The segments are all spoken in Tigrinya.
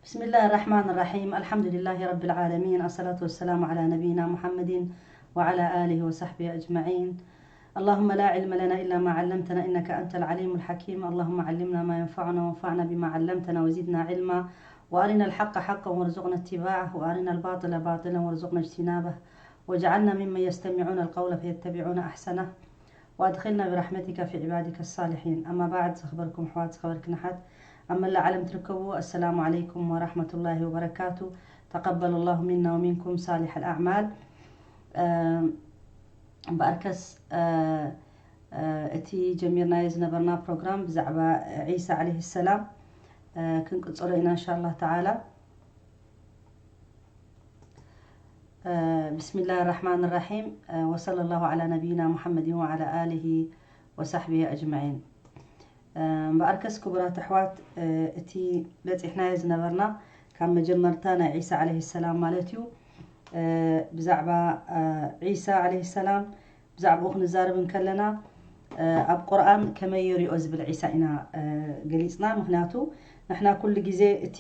بسم الله الرحمن الرحيم. الحمد لله رب العالمين. الصلاة والسلام على نبينا محمد وعلى آله وصحبه أجمعين. اللهم لا علم لنا إلا ما علمتنا إنك أنت العليم الحكيم. اللهم علمنا ما ينفعنا وانفعنا بما علمتنا وزدنا علما. وأرنا الحق حقا وارزقنا اتباعه وأرنا الباطل باطلا وارزقنا اجتنابه. واجعلنا ممن يستمعون القول فيتبعون أحسنه. وأدخلنا برحمتك في عبادك الصالحين. أما بعد، ዝኸበርኩም ኣሕዋት፣ ዝኸበርክን ኣሓት ኣብ መላእ ዓለም ትርከቡ፣ السلام عليكم ورحمة الله وبركاته. تقبل الله منا ومنكم صالح الأعمال. እምበኣርከስ እቲ ጀሚርናዮ ዝነበርና ፕሮግራም ብዛዕባ ዒሳ ዓለይሂ ሰላም ክንቅጽሎ ኢና እንሻላ ተዓላ። بسم الله الرحمن الرحيم. وصلى الله على نبينا محمد وعلى آله وصحبه أجمعين. እምበኣርከስ ክቡራት ኣሕዋት፣ እቲ በጺሕናዮ ዝነበርና ካብ መጀመርታ ናይ ዒሳ ዓለይሂ ሰላም ማለት እዩ። ብዛዕባ ዒሳ ዓለይሂ ሰላም ብዛዕባኡ ክንዛረብ እንከለና ኣብ ቁርኣን ከመይ ይሪኦ ዝብል ዒሳ ኢና ገሊጽና። ምክንያቱ ንሕና ኩሉ ግዜ እቲ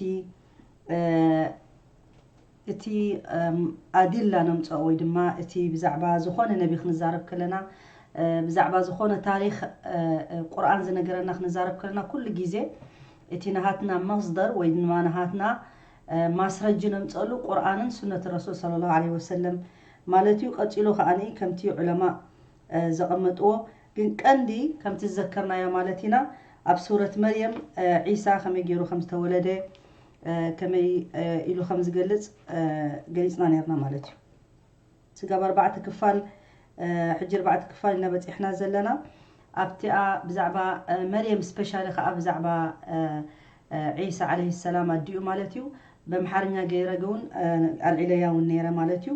እቲ ኣዲላ ነምፅኦ ወይ ድማ እቲ ብዛዕባ ዝኾነ ነቢ ክንዛረብ ከለና፣ ብዛዕባ ዝኾነ ታሪክ ቁርኣን ዝነገረና ክንዛረብ ከለና፣ ኩሉ ግዜ እቲ ናሃትና መስደር ወይ ድማ ናሃትና ማስረጂ ነምፀሉ ቁርኣንን ሱነት ረሱል ሰለላሁ ዐለይሂ ወሰለም ማለት እዩ። ቀፂሉ ከዓኒ ከምቲ ዑለማ ዘቐመጥዎ፣ ግን ቀንዲ ከምቲ ዝዘከርናዮ ማለት ኢና፣ ኣብ ሱረት መርየም ዒሳ ከመይ ገይሩ ከም ዝተወለደ፣ ከመይ ኢሉ ከም ዝገልጽ ገሊጽና ነርና ማለት እዩ። ስጋብ ኣርባዕተ ክፋል፣ ሕጂ ኣርባዕተ ክፋል ኢና በጺሕና ዘለና። ኣብቲኣ ብዛዕባ መርየም ስፔሻሊ ከኣ ብዛዕባ ዒሳ ዓለይሂ ሰላም ኣዲኡ ማለት እዩ። በምሓርኛ ገይረ እውን ኣልዒለያ እውን ነይረ ማለት እዩ።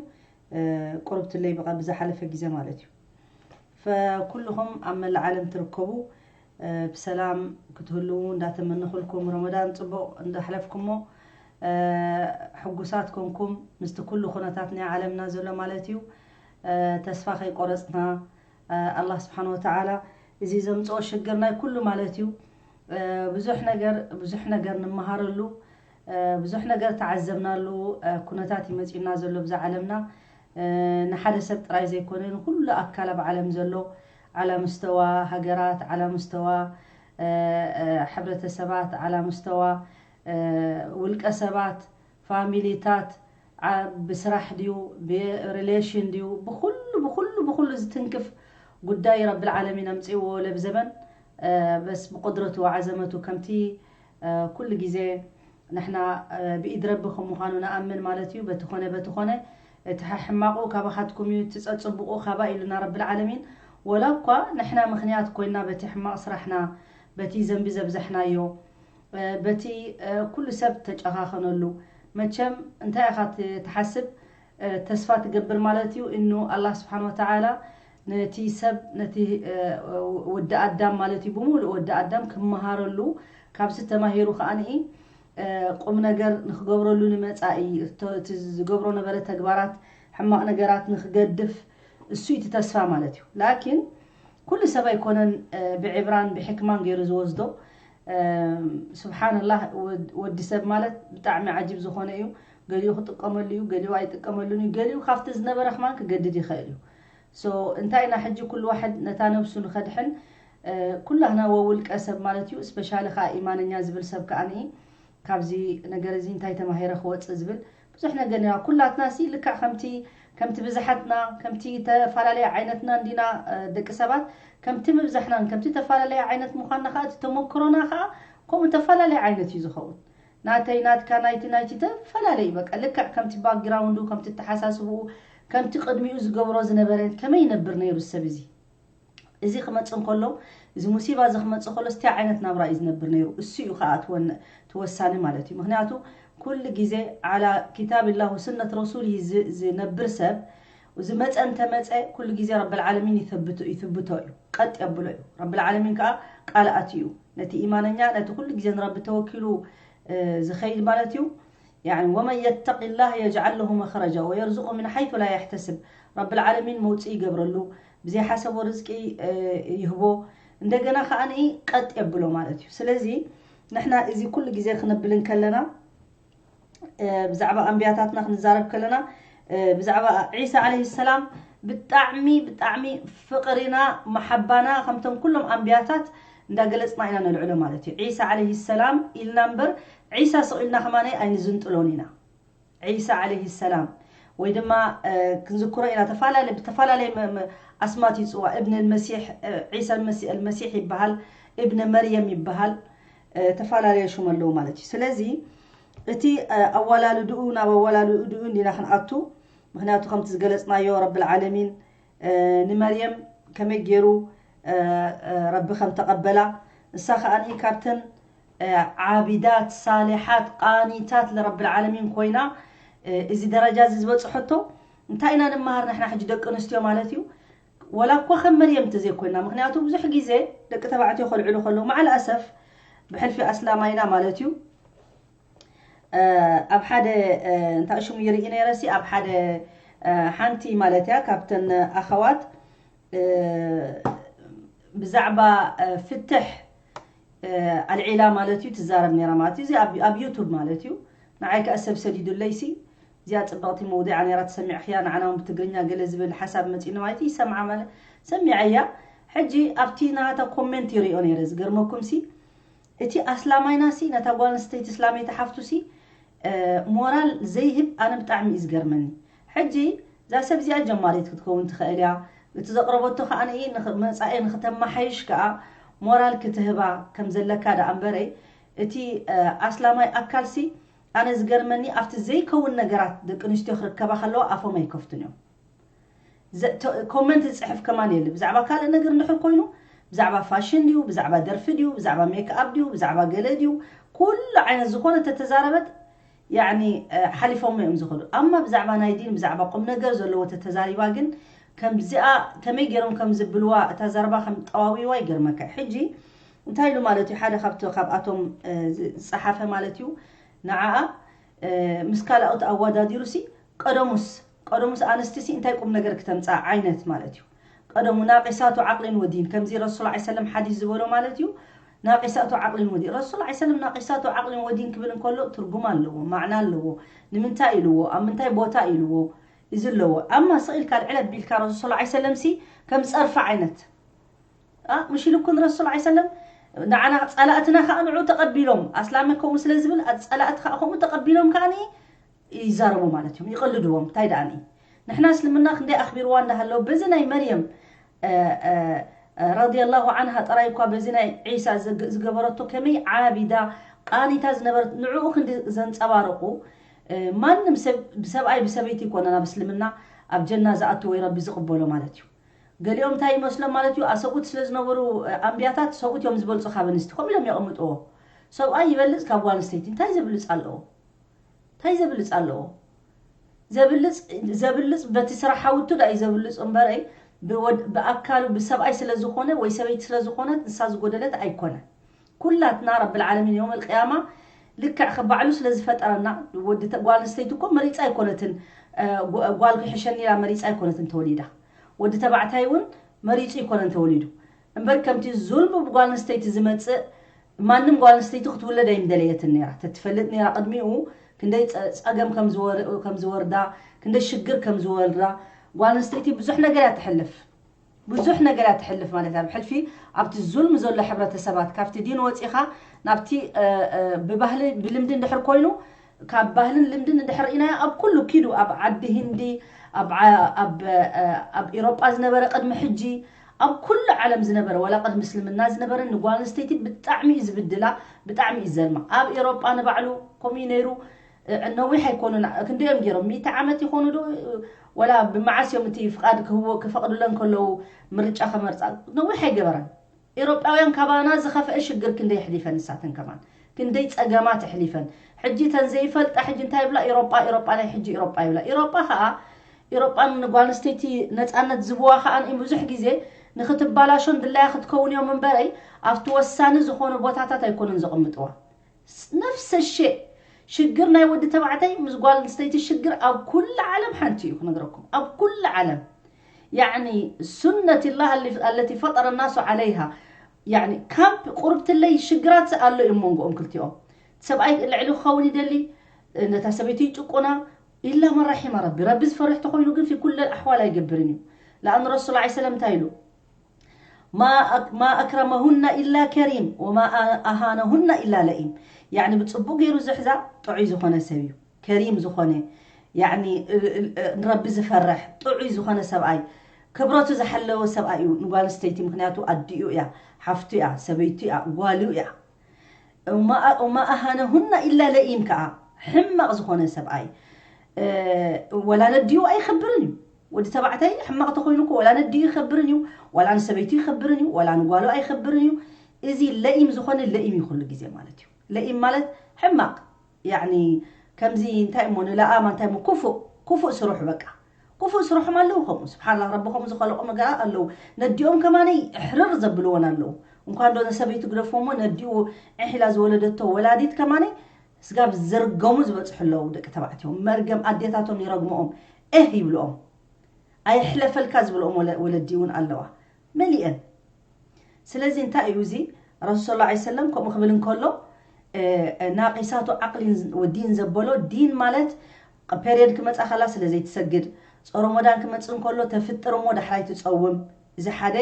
ቁርብትለይ ብቐ-፣ ብዝሓለፈ ግዜ ማለት እዩ። ፈኩልኹም ኣብ መላእ ዓለም ትርከቡ ብሰላም ክትህልዉ እንዳተመነኹልኩም፣ ረመዳን ጽቡቕ እንዳሕለፍኩሞ ሕጉሳት ኮንኩም ምስቲ ኩሉ ኩነታት ናይ ዓለምና ዘሎ ማለት እዩ። ተስፋ ከይቆረጽና ኣላህ ስብሓን ወተዓላ እዚ ዘምጽኦ ሽግር ናይ ኩሉ ማለት እዩ። ብዙሕ ነገር ብዙሕ ነገር ንመሃረሉ፣ ብዙሕ ነገር ተዓዘብናሉ ኩነታት ይመጽእና ዘሎ ብዛ ዓለምና። ንሓደ ሰብ ጥራይ ዘይኮነ ንኩሉ ኣካል ኣብ ዓለም ዘሎ ዓላ ምስተዋ ሃገራት፣ ዓላ ምስተዋ ሕብረተሰባት፣ ዓላ ምስተዋ ውልቀ ሰባት፣ ፋሚሊታት፣ ብስራሕ ድዩ፣ ብሪሌሽን ድዩ፣ ብኩሉ ብኩሉ ብኩሉ ዝትንክፍ ጉዳይ ረብል ዓለሚን ኣምፅእዎ ለብዘበን። በስ ብቁድረቱ ወዓዘመቱ ከምቲ ኩሉ ግዜ ንሕና ብኢድ ረቢ ከም ምዃኑ ንኣምን ማለት እዩ። በቲ ኾነ በቲ ኾነ እቲ ሕማቑ ካባኻትኩም እዩ፣ እቲ ጸጽቡቑ ካባ ኢሉና ረብል ዓለሚን። ወላ እኳ ንሕና ምኽንያት ኮይና በቲ ሕማቕ ስራሕና፣ በቲ ዘንቢ ዘብዛሕናዮ፣ በቲ ኩሉ ሰብ ተጨኻኸነሉ፣ መቸም እንታይ ኢኻ ትሓስብ? ተስፋ ትገብር ማለት እዩ። እኑ ኣላህ ስብሓን ወተዓላ ነቲ ሰብ፣ ነቲ ወዲ ኣዳም ማለት እዩ፣ ብምሉእ ወዲ ኣዳም ክመሃረሉ፣ ካብዚ ተማሂሩ ከዓኒ ቁም ነገር ንክገብረሉ ንመፃኢ፣ እቲ ዝገብሮ ነበረ ተግባራት፣ ሕማቕ ነገራት ንክገድፍ፣ እሱ እዩ እቲ ተስፋ ማለት እዩ። ላኪን ኩሉ ሰብ ኣይኮነን ብዕብራን ብሕክማን ገይሩ ዝወስዶ። ስብሓንላህ፣ ወዲ ሰብ ማለት ብጣዕሚ ዓጂብ ዝኾነ እዩ። ገሊኡ ክጥቀመሉ እዩ፣ ገሊኡ ኣይጥቀመሉን እዩ፣ ገሊኡ ካብቲ ዝነበረ ከማን ክገድድ ይኽእል እዩ። ሶ እንታይ ኢና ሕጂ ኩሉ ዋሕድ ነታ ነብሱ ንኸድሕን ኩላህና ወውልቀ ሰብ ማለት እዩ። ስፔሻሊ ከዓ ኢማነኛ ዝብል ሰብ ከዓኒ ካብዚ ነገር እዚ እንታይ ተማሂረ ክወፅእ ዝብል ብዙሕ ነገር ኢና። ኩላትና ሲ ልክዕ ከምቲ ከምቲ ብዝሓትና ከምቲ ተፈላለየ ዓይነትና እንዲና ደቂ ሰባት፣ ከምቲ ምብዛሕናን ከምቲ ተፈላለየ ዓይነት ምዃንና ከዓ እቲ ተመክሮና ከዓ ከምኡ ተፈላለየ ዓይነት እዩ ዝኸውን። ናተይ ናትካ ናይቲ ናይቲ ተፈላለየ እዩ። በቃ ልክዕ ከምቲ ባክግራውንዱ ከምቲ ተሓሳስብኡ ከምቲ ቅድሚኡ ዝገብሮ ዝነበረ ከመይ ይነብር ነይሩ ሰብ እዚ? እዚ ክመጽእ እንከሎ፣ እዚ ሙሲባ እዚ ክመጽእ ከሎ፣ እስቲ ዓይነት ናብራ እዩ ዝነብር ነይሩ። እሱ እዩ ከዓ እቲ ወን-፣ እቲ ወሳኒ ማለት እዩ። ምክንያቱ፣ ኩሉ ግዜ ዓላ ኪታብላህ ወሱነት ረሱል ዝ-፣ ዝነብር ሰብ፣ ዝመጸ እንተመጸ፣ ኩሉ ግዜ ረብል ዓለሚን ይثብቶ፣ ይثብቶ እዩ። ቀጥ የብሎ እዩ። ረብል ዓለሚን ከዓ ቃል ኣትዩ እዩ። ነቲ ኢማነኛ፣ ነቲ ኩሉ ግዜ ንረቢ ተወኪሉ፣ እ፣ ዝኸይድ ማለት እዩ። ያኒ፣ "ወመን የተቂላህ የጅዓል ለሁ መኽረጃ ወየርዙቁ ምን ሓይቱ ላ የሕተስብ።" ረብል ዓለሚን መውፅኢ ይገብረሉ፣ ብዘይሓሰቦ ርዝቂ፣ እ፣ ይህቦ፣ እንደገና ከዓኒ ቀጥ የብሎ ማለት እዩ። ስለዚ ንሕና እዚ ኩሉ ግዜ ክነብል እንከለና፣ ብዛዕባ ኣንብያታትና ክንዛረብ ከለና ብዛዕባ ዒሳ ዓለይሂ ሰላም ብጣዕሚ ብጣዕሚ ፍቕሪና መሓባና ከምቶም ኩሎም ኣንብያታት እንዳገለጽና ኢና ነልዕሎ ማለት እዩ። ዒሳ ዓለይሂ ሰላም ኢልና እምበር ዒሳ ስቕ ኢልና ከማነይ ኣይንዝንጥሎን ኢና። ዒሳ ዓለይሂ ሰላም ወይ ድማ ክንዝክሮ ኢና። ተፈላለየ ብተፈላለየ ኣስማት ይፅዋ። እብን መሲሕ፣ ዒሳ መሲሕ ይበሃል፣ እብን መርየም ይበሃል። ተፈላለየ ሽም ኣለዎ ማለት እዩ። ስለዚ እቲ ኣወላልድኡ ናብ ኣወላልድኡ እንዲና ክንኣቱ። ምክንያቱ ከምቲ ዝገለፅናዮ ረብል ዓለሚን ንመርየም ከመይ ገይሩ ረቢ ከም ተቐበላ፣ ንሳ ከኣ ካብተን ዓቢዳት ሳሊሓት ቃኒታት ለረብል ዓለሚን ኮይና እዚ ደረጃ እዚ ዝበፅሐቶ እንታይ ኢና ንመሃር ንሕና ሕጂ ደቂ ኣንስትዮ ማለት እዩ? ወላ እኳ ከም መርየም እንተዘይኮይና፣ ምክንያቱ ብዙሕ ግዜ ደቂ ተባዕትዮ ከልዕሉ ከለዉ መዓል ኣሰፍ ብሕልፊ ኣስላማይና ማለት እዩ ኣብ ሓደ እንታይ ሽሙ ይርኢ ነይረ ሲ ኣብ ሓደ ሓንቲ ማለት እያ ካብተን ኣኸዋት ብዛዕባ ፍትሕ ኣልዒላ ማለት እዩ ትዛረብ ነይራ ማለት እዩ። እዚ ኣብ ዩቱብ ማለት እዩ። ንዓይ ከኣ ሰብ ሰዲዱለይ ሲ እዚኣ ፅብቕቲ መውዲዓ ነይራ ተሰሚዕኽያ ንዓና እውን ብትግርኛ ገለ ዝብል ሓሳብ መፂኡኒ ማለት እዩ። ይሰምዓ ማለት ሰሚዐያ። ሕጂ ኣብቲ ናታ ኮሜንት ይሪኦ ነይረ ዝገርመኩም ሲ እቲ ኣስላማይና ሲ ነታ ጓል ኣንስተይቲ እስላመይቲ ሓፍቱ ሲ ሞራል ዘይህብ ኣነ ብጣዕሚ እዩ ዝገርመኒ። ሕጂ እዛ ሰብ እዚኣ ጀማሪት ክትከውን ትኽእል እያ። እቲ ዘቕረበቶ ከዓ መፃኢ ንክተመሓይሽ ከዓ ሞራል ክትህባ ከም ዘለካ ደኣ እምበረይ እቲ ኣስላማይ ኣካልሲ ኣነ ዝገርመኒ ኣብቲ ዘይከውን ነገራት ደቂ ኣንስትዮ ክርከባ ከለዋ ኣፎም ኣይከፍቱን እዮም። ኮመንት ዝፅሕፍ ከማን የለ ብዛዕባ ካልእ ነገር እንድሕር ኮይኑ ብዛዕባ ፋሽን ድዩ ብዛዕባ ደርፊ ድዩ ብዛዕባ ሜክኣፕ ድዩ ብዛዕባ ገለ ድዩ ኩሉ ዓይነት ዝኾነ ተተዛረበት ያኒ ሓሊፎሞ እዮም ዝኸዱ። ኣማ ብዛዕባ ናይ ዲን ብዛዕባ ቁም ነገር ዘለዎ ተተዛሪባ ግን ከምዚኣ ከመይ ገይሮም ከም ዝብልዋ እታ ዘረባ ከም ጠዋዊዋ ይገርመካ። ሕጂ እንታይ ኢሉ ማለት እዩ ሓደ ካብቶ ካብኣቶም ዝፀሓፈ ማለት እዩ ንዓኣ ምስ ካልኣኦት ኣወዳዲሩ ሲ ቀደሙስ ቀደሙስ ኣንስቲ ሲ እንታይ ቁም ነገር ክተምፃ ዓይነት ማለት እዩ። ቀደሙ ናቂሳቱ ዓቅሊን ወዲን ከምዚ ረሱል ላ ሰለም ሓዲስ ዝበሎ ማለት እዩ። ናቂሳቱ ዓቅሊን ወዲን ረሱል ላ ሰለም ናቂሳቱ ዓቅሊን ወዲን ክብል እንከሎ ትርጉም ኣለዎ ማዕና ኣለዎ። ንምንታይ ኢልዎ ኣብ ምንታይ ቦታ ኢልዎ እዚ ኣለዎ። ኣማ ስቕ ኢልካ ልዕል ኣቢልካ ረሱል ላ ሰለም ሲ ከም ፀርፊ ዓይነት ምሽ ኢልኩን ረሱል ላ ሰለም ንዓና ፀላእትና ከዓ ንዑ ተቐቢሎም ኣስላመ ከምኡ ስለ ዝብል ፀላእቲ ከዓ ከምኡ ተቐቢሎም ከዓ ይዛረቡ ማለት እዮም ይቐልድዎም እንታይ ደኣ ንሕና እስልምና ክንደይ ኣኽቢርዋ እንዳሃለዉ በዚ ናይ መርየም ረዲየላሁ ዓንሃ ጥራይ እኳ በዚ ናይ ዒሳ ዝገበረቶ ከመይ ዓቢዳ ቃኒታ ዝነበረት ንዕኡ ክንዲ ዘንፀባረቑ ማንም ሰብ ብሰብኣይ ብሰበይቲ ይኮነ ናብ እስልምና ኣብ ጀና ዝኣቱ ወይ ረቢ ዝቕበሎ ማለት እዩ። ገሊኦም እንታይ ይመስሎም ማለት እዩ ኣሰብኡት ስለ ዝነበሩ ኣንብያታት ሰብኡት እዮም ዝበልፁ ካብ ኣንስቲ ከምኡ ኢሎም የቐምጥዎ። ሰብኣይ ይበልፅ ካብ ጓል ኣንስተይቲ እንታይ ዘብልፅ ኣለዎ? እንታይ ዘብልፅ ኣለዎ? ዘብልፅ ዘብልፅ በቲ ስራሕ ሓውቱ ዳ እዩ ዘብልፁ እምበረይ ብኣካሉ ብሰብኣይ ስለ ዝኾነ ወይ ሰበይቲ ስለ ዝኾነት ንሳ ዝጎደለት ኣይኮነ። ኩላትና ረብል ዓለሚን የውመል ቅያማ ልክዕ ከባዕሉ ስለ ዝፈጠረና ወዲ ጓል ኣንስተይቲ እኮ መሪፃ ኣይኮነትን ጓል ክሕሸኒ ኢላ መሪፃ ኣይኮነትን ተወሊዳ። ወዲ ተባዕታይ እውን መሪፁ ኣይኮነን ተወሊዱ እምበር ከምቲ ዙልም ብጓል ኣንስተይቲ ዝመፅእ ማንም ጓል ኣንስተይቲ ክትውለድ ኣይምደለየትን ነይራ። ተትፈልጥ ነይራ ቅድሚኡ ክንደይ ፀገም ከም ዝወርዳ ክንደይ ሽግር ከም ዝወርዳ ጓል ኣንስተይቲ ብዙሕ ነገር እያ ትሕልፍ። ብዙሕ ነገር እያ ትሕልፍ ማለት ኣብ ሕልፊ ኣብቲ ዙልም ዘሎ ሕብረተሰባት ካብቲ ዲን ወፂኻ ናብቲ ብባህሊ ብልምዲ እንድሕር ኮይኑ ካብ ባህልን ልምድን እንድሕር ኢናዮ ኣብ ኩሉ ኪዱ ኣብ ዓዲ ሂንዲ ኣብ ኢሮጳ ዝነበረ ቅድሚ ሕጂ ኣብ ኩሉ ዓለም ዝነበረ ዋላ ቅድሚ እስልምና ዝነበረ ንጓል ኣንስተይቲ ብጣዕሚ እዩ ዝብድላ። ብጣዕሚ እዩ ዘልማ ኣብ ኤሮጳ ንባዕሉ ከምኡ እዩ ነይሩ። ነዊሕ ኣይኮኑን ክንደዮም ገይሮም ሚእቲ ዓመት ይኾኑ ዶ ወላ ብመዓስ እዮም እቲ ፍቓድ ክህቦ ክፈቕዱለን ከለዉ ምርጫ ከመርፃ ነዊሕ ኣይገበረን። ኤሮጳውያን ካባና ዝኸፍአ ሽግር ክንደይ ኣሕሊፈን ንሳተን ከማን ክንደይ ፀገማት ኣሕሊፈን። ሕጂ ተን ዘይፈልጣ ሕጂ እንታይ ይብላ ኤሮጳ ኤሮጳ ናይ ሕጂ ኤሮጳ ይብላ። ኤሮጳ ከዓ ኤሮጳን ንጓል ኣንስተይቲ ነፃነት ዝብዋ ከዓ ንኢ ብዙሕ ግዜ ንክትባላሾን ድላያ ክትከውን እዮም እምበረይ ኣብቲ ወሳኒ ዝኾኑ ቦታታት ኣይኮኑን ዘቕምጥዋ። ነፍሰ ሸእ ሽግር ናይ ወዲ ተባዕታይ ምስ ጓል ኣንስተይቲ ሽግር ኣብ ኩሉ ዓለም ሓንቲ እዩ ክነግረኩም ኣብ ኩሉ ዓለም ያዕኒ ሱነት ላህ ኣለቲ ፈጠረ ናሱ ዓለይሃ ያዕኒ ካብ ቁርብትለይ ሽግራት ኣሎ እዩ መንጎኦም ክልቲኦም ሰብኣይ ልዕሊ ክኸውን ይደሊ ነታ ሰበይቲ ይጭቁና ኢላ መን ረሒማ ረቢ። ረቢ ዝፈርሕ ተኾይኑ ግን ፊ ኩለ ኣሕዋል ኣይገብርን እዩ። ለኣን ረሱል ላ ሰለም እንታይ ኢሉ? "ማ ኣክ- ማ ኣክረመሁና ኢላ ከሪም ወማ ኣ- ኣሃነሁና ኢላ ለኢም." ያዕኒ ብፅቡቅ ገይሩ ዝሕዛ ጥዑይ ዝኾነ ሰብ እዩ። ከሪም ዝኾነ፣ ያዕኒ እ- እ- እ- ንረቢ ዝፈርሕ ጥዑይ ዝኾነ ሰብኣይ፣ ክብረቱ ዝሓለወ ሰብኣይ እዩ ንጓል ኣንስተይቲ። ምክንያቱ ኣዲኡ እያ፣ ሓፍቱ እያ፣ ሰበይቱ እያ፣ ጓሉ እያ። ወማ ኣሃነሁና ኢላ ለኢም ከዓ፣ ሕማቕ ዝኾነ ሰብኣይ፣ እ፣ ወላ ነዲኡ ኣይኸብርን እዩ። ወዲ ተባዕታይ ሕማቕ ተኾይኑ እኮ ወላ ነዲኡ ይኸብርን እዩ፣ ወላ ንሰበይቱ ይኸብርን እዩ፣ ወላ ንጓሉ ኣይኸብርን እዩ። እዚ ለኢም ዝኾነ ለኢም እዩ ኩሉ ግዜ ማለት እዩ። ለኢም ማለት ሕማቕ፣ ያዕኒ ከምዚ እንታይ እሞ ንለኣማ እንታይ እሞ ክፉእ፣ ክፉእ ስርሑ በቃ። ክፉእ ስርሖም ኣለዉ ከምኡ። ስብሓንላ፣ ረቢ ከምኡ ዝኸለቆም ነገራት ኣለዉ። ነዲኦም ከማነይ እሕርር ዘብልዎን ኣለዉ። እንኳን ዶ ንሰበይቱ ግደፎ እሞ ነዲኡ ዕሒላ ዝወለደቶ ወላዲት ከማነይ ስጋብ ዝርገሙ ዝበፅሑ ኣለዉ። ደቂ ተባዕትዮም መርገም ኣዴታቶም ይረግምኦም፣ ኤህ ይብልኦም፣ ኣይሕለፈልካ ዝብልኦም ወለ- ወለዲ እውን ኣለዋ መሊአን። ስለዚ እንታይ እዩ እዚ? ረሱል ሰለላሁ ዐለይሂ ወሰለም ከምኡ ክብል እንከሎ፣ እ፣ እ፣ ናቂሳቱ ዓቅሊን ዝ- ወዲን ዘበሎ፣ ዲን ማለት ፔሪየድ ክመጻ ከላ ስለ ዘይትሰግድ፣ ጾ ረመዳን ክመጽእ እንከሎ ተፍጥር እሞ ዳሕራይ ትጸውም፣ እዚ ሓደ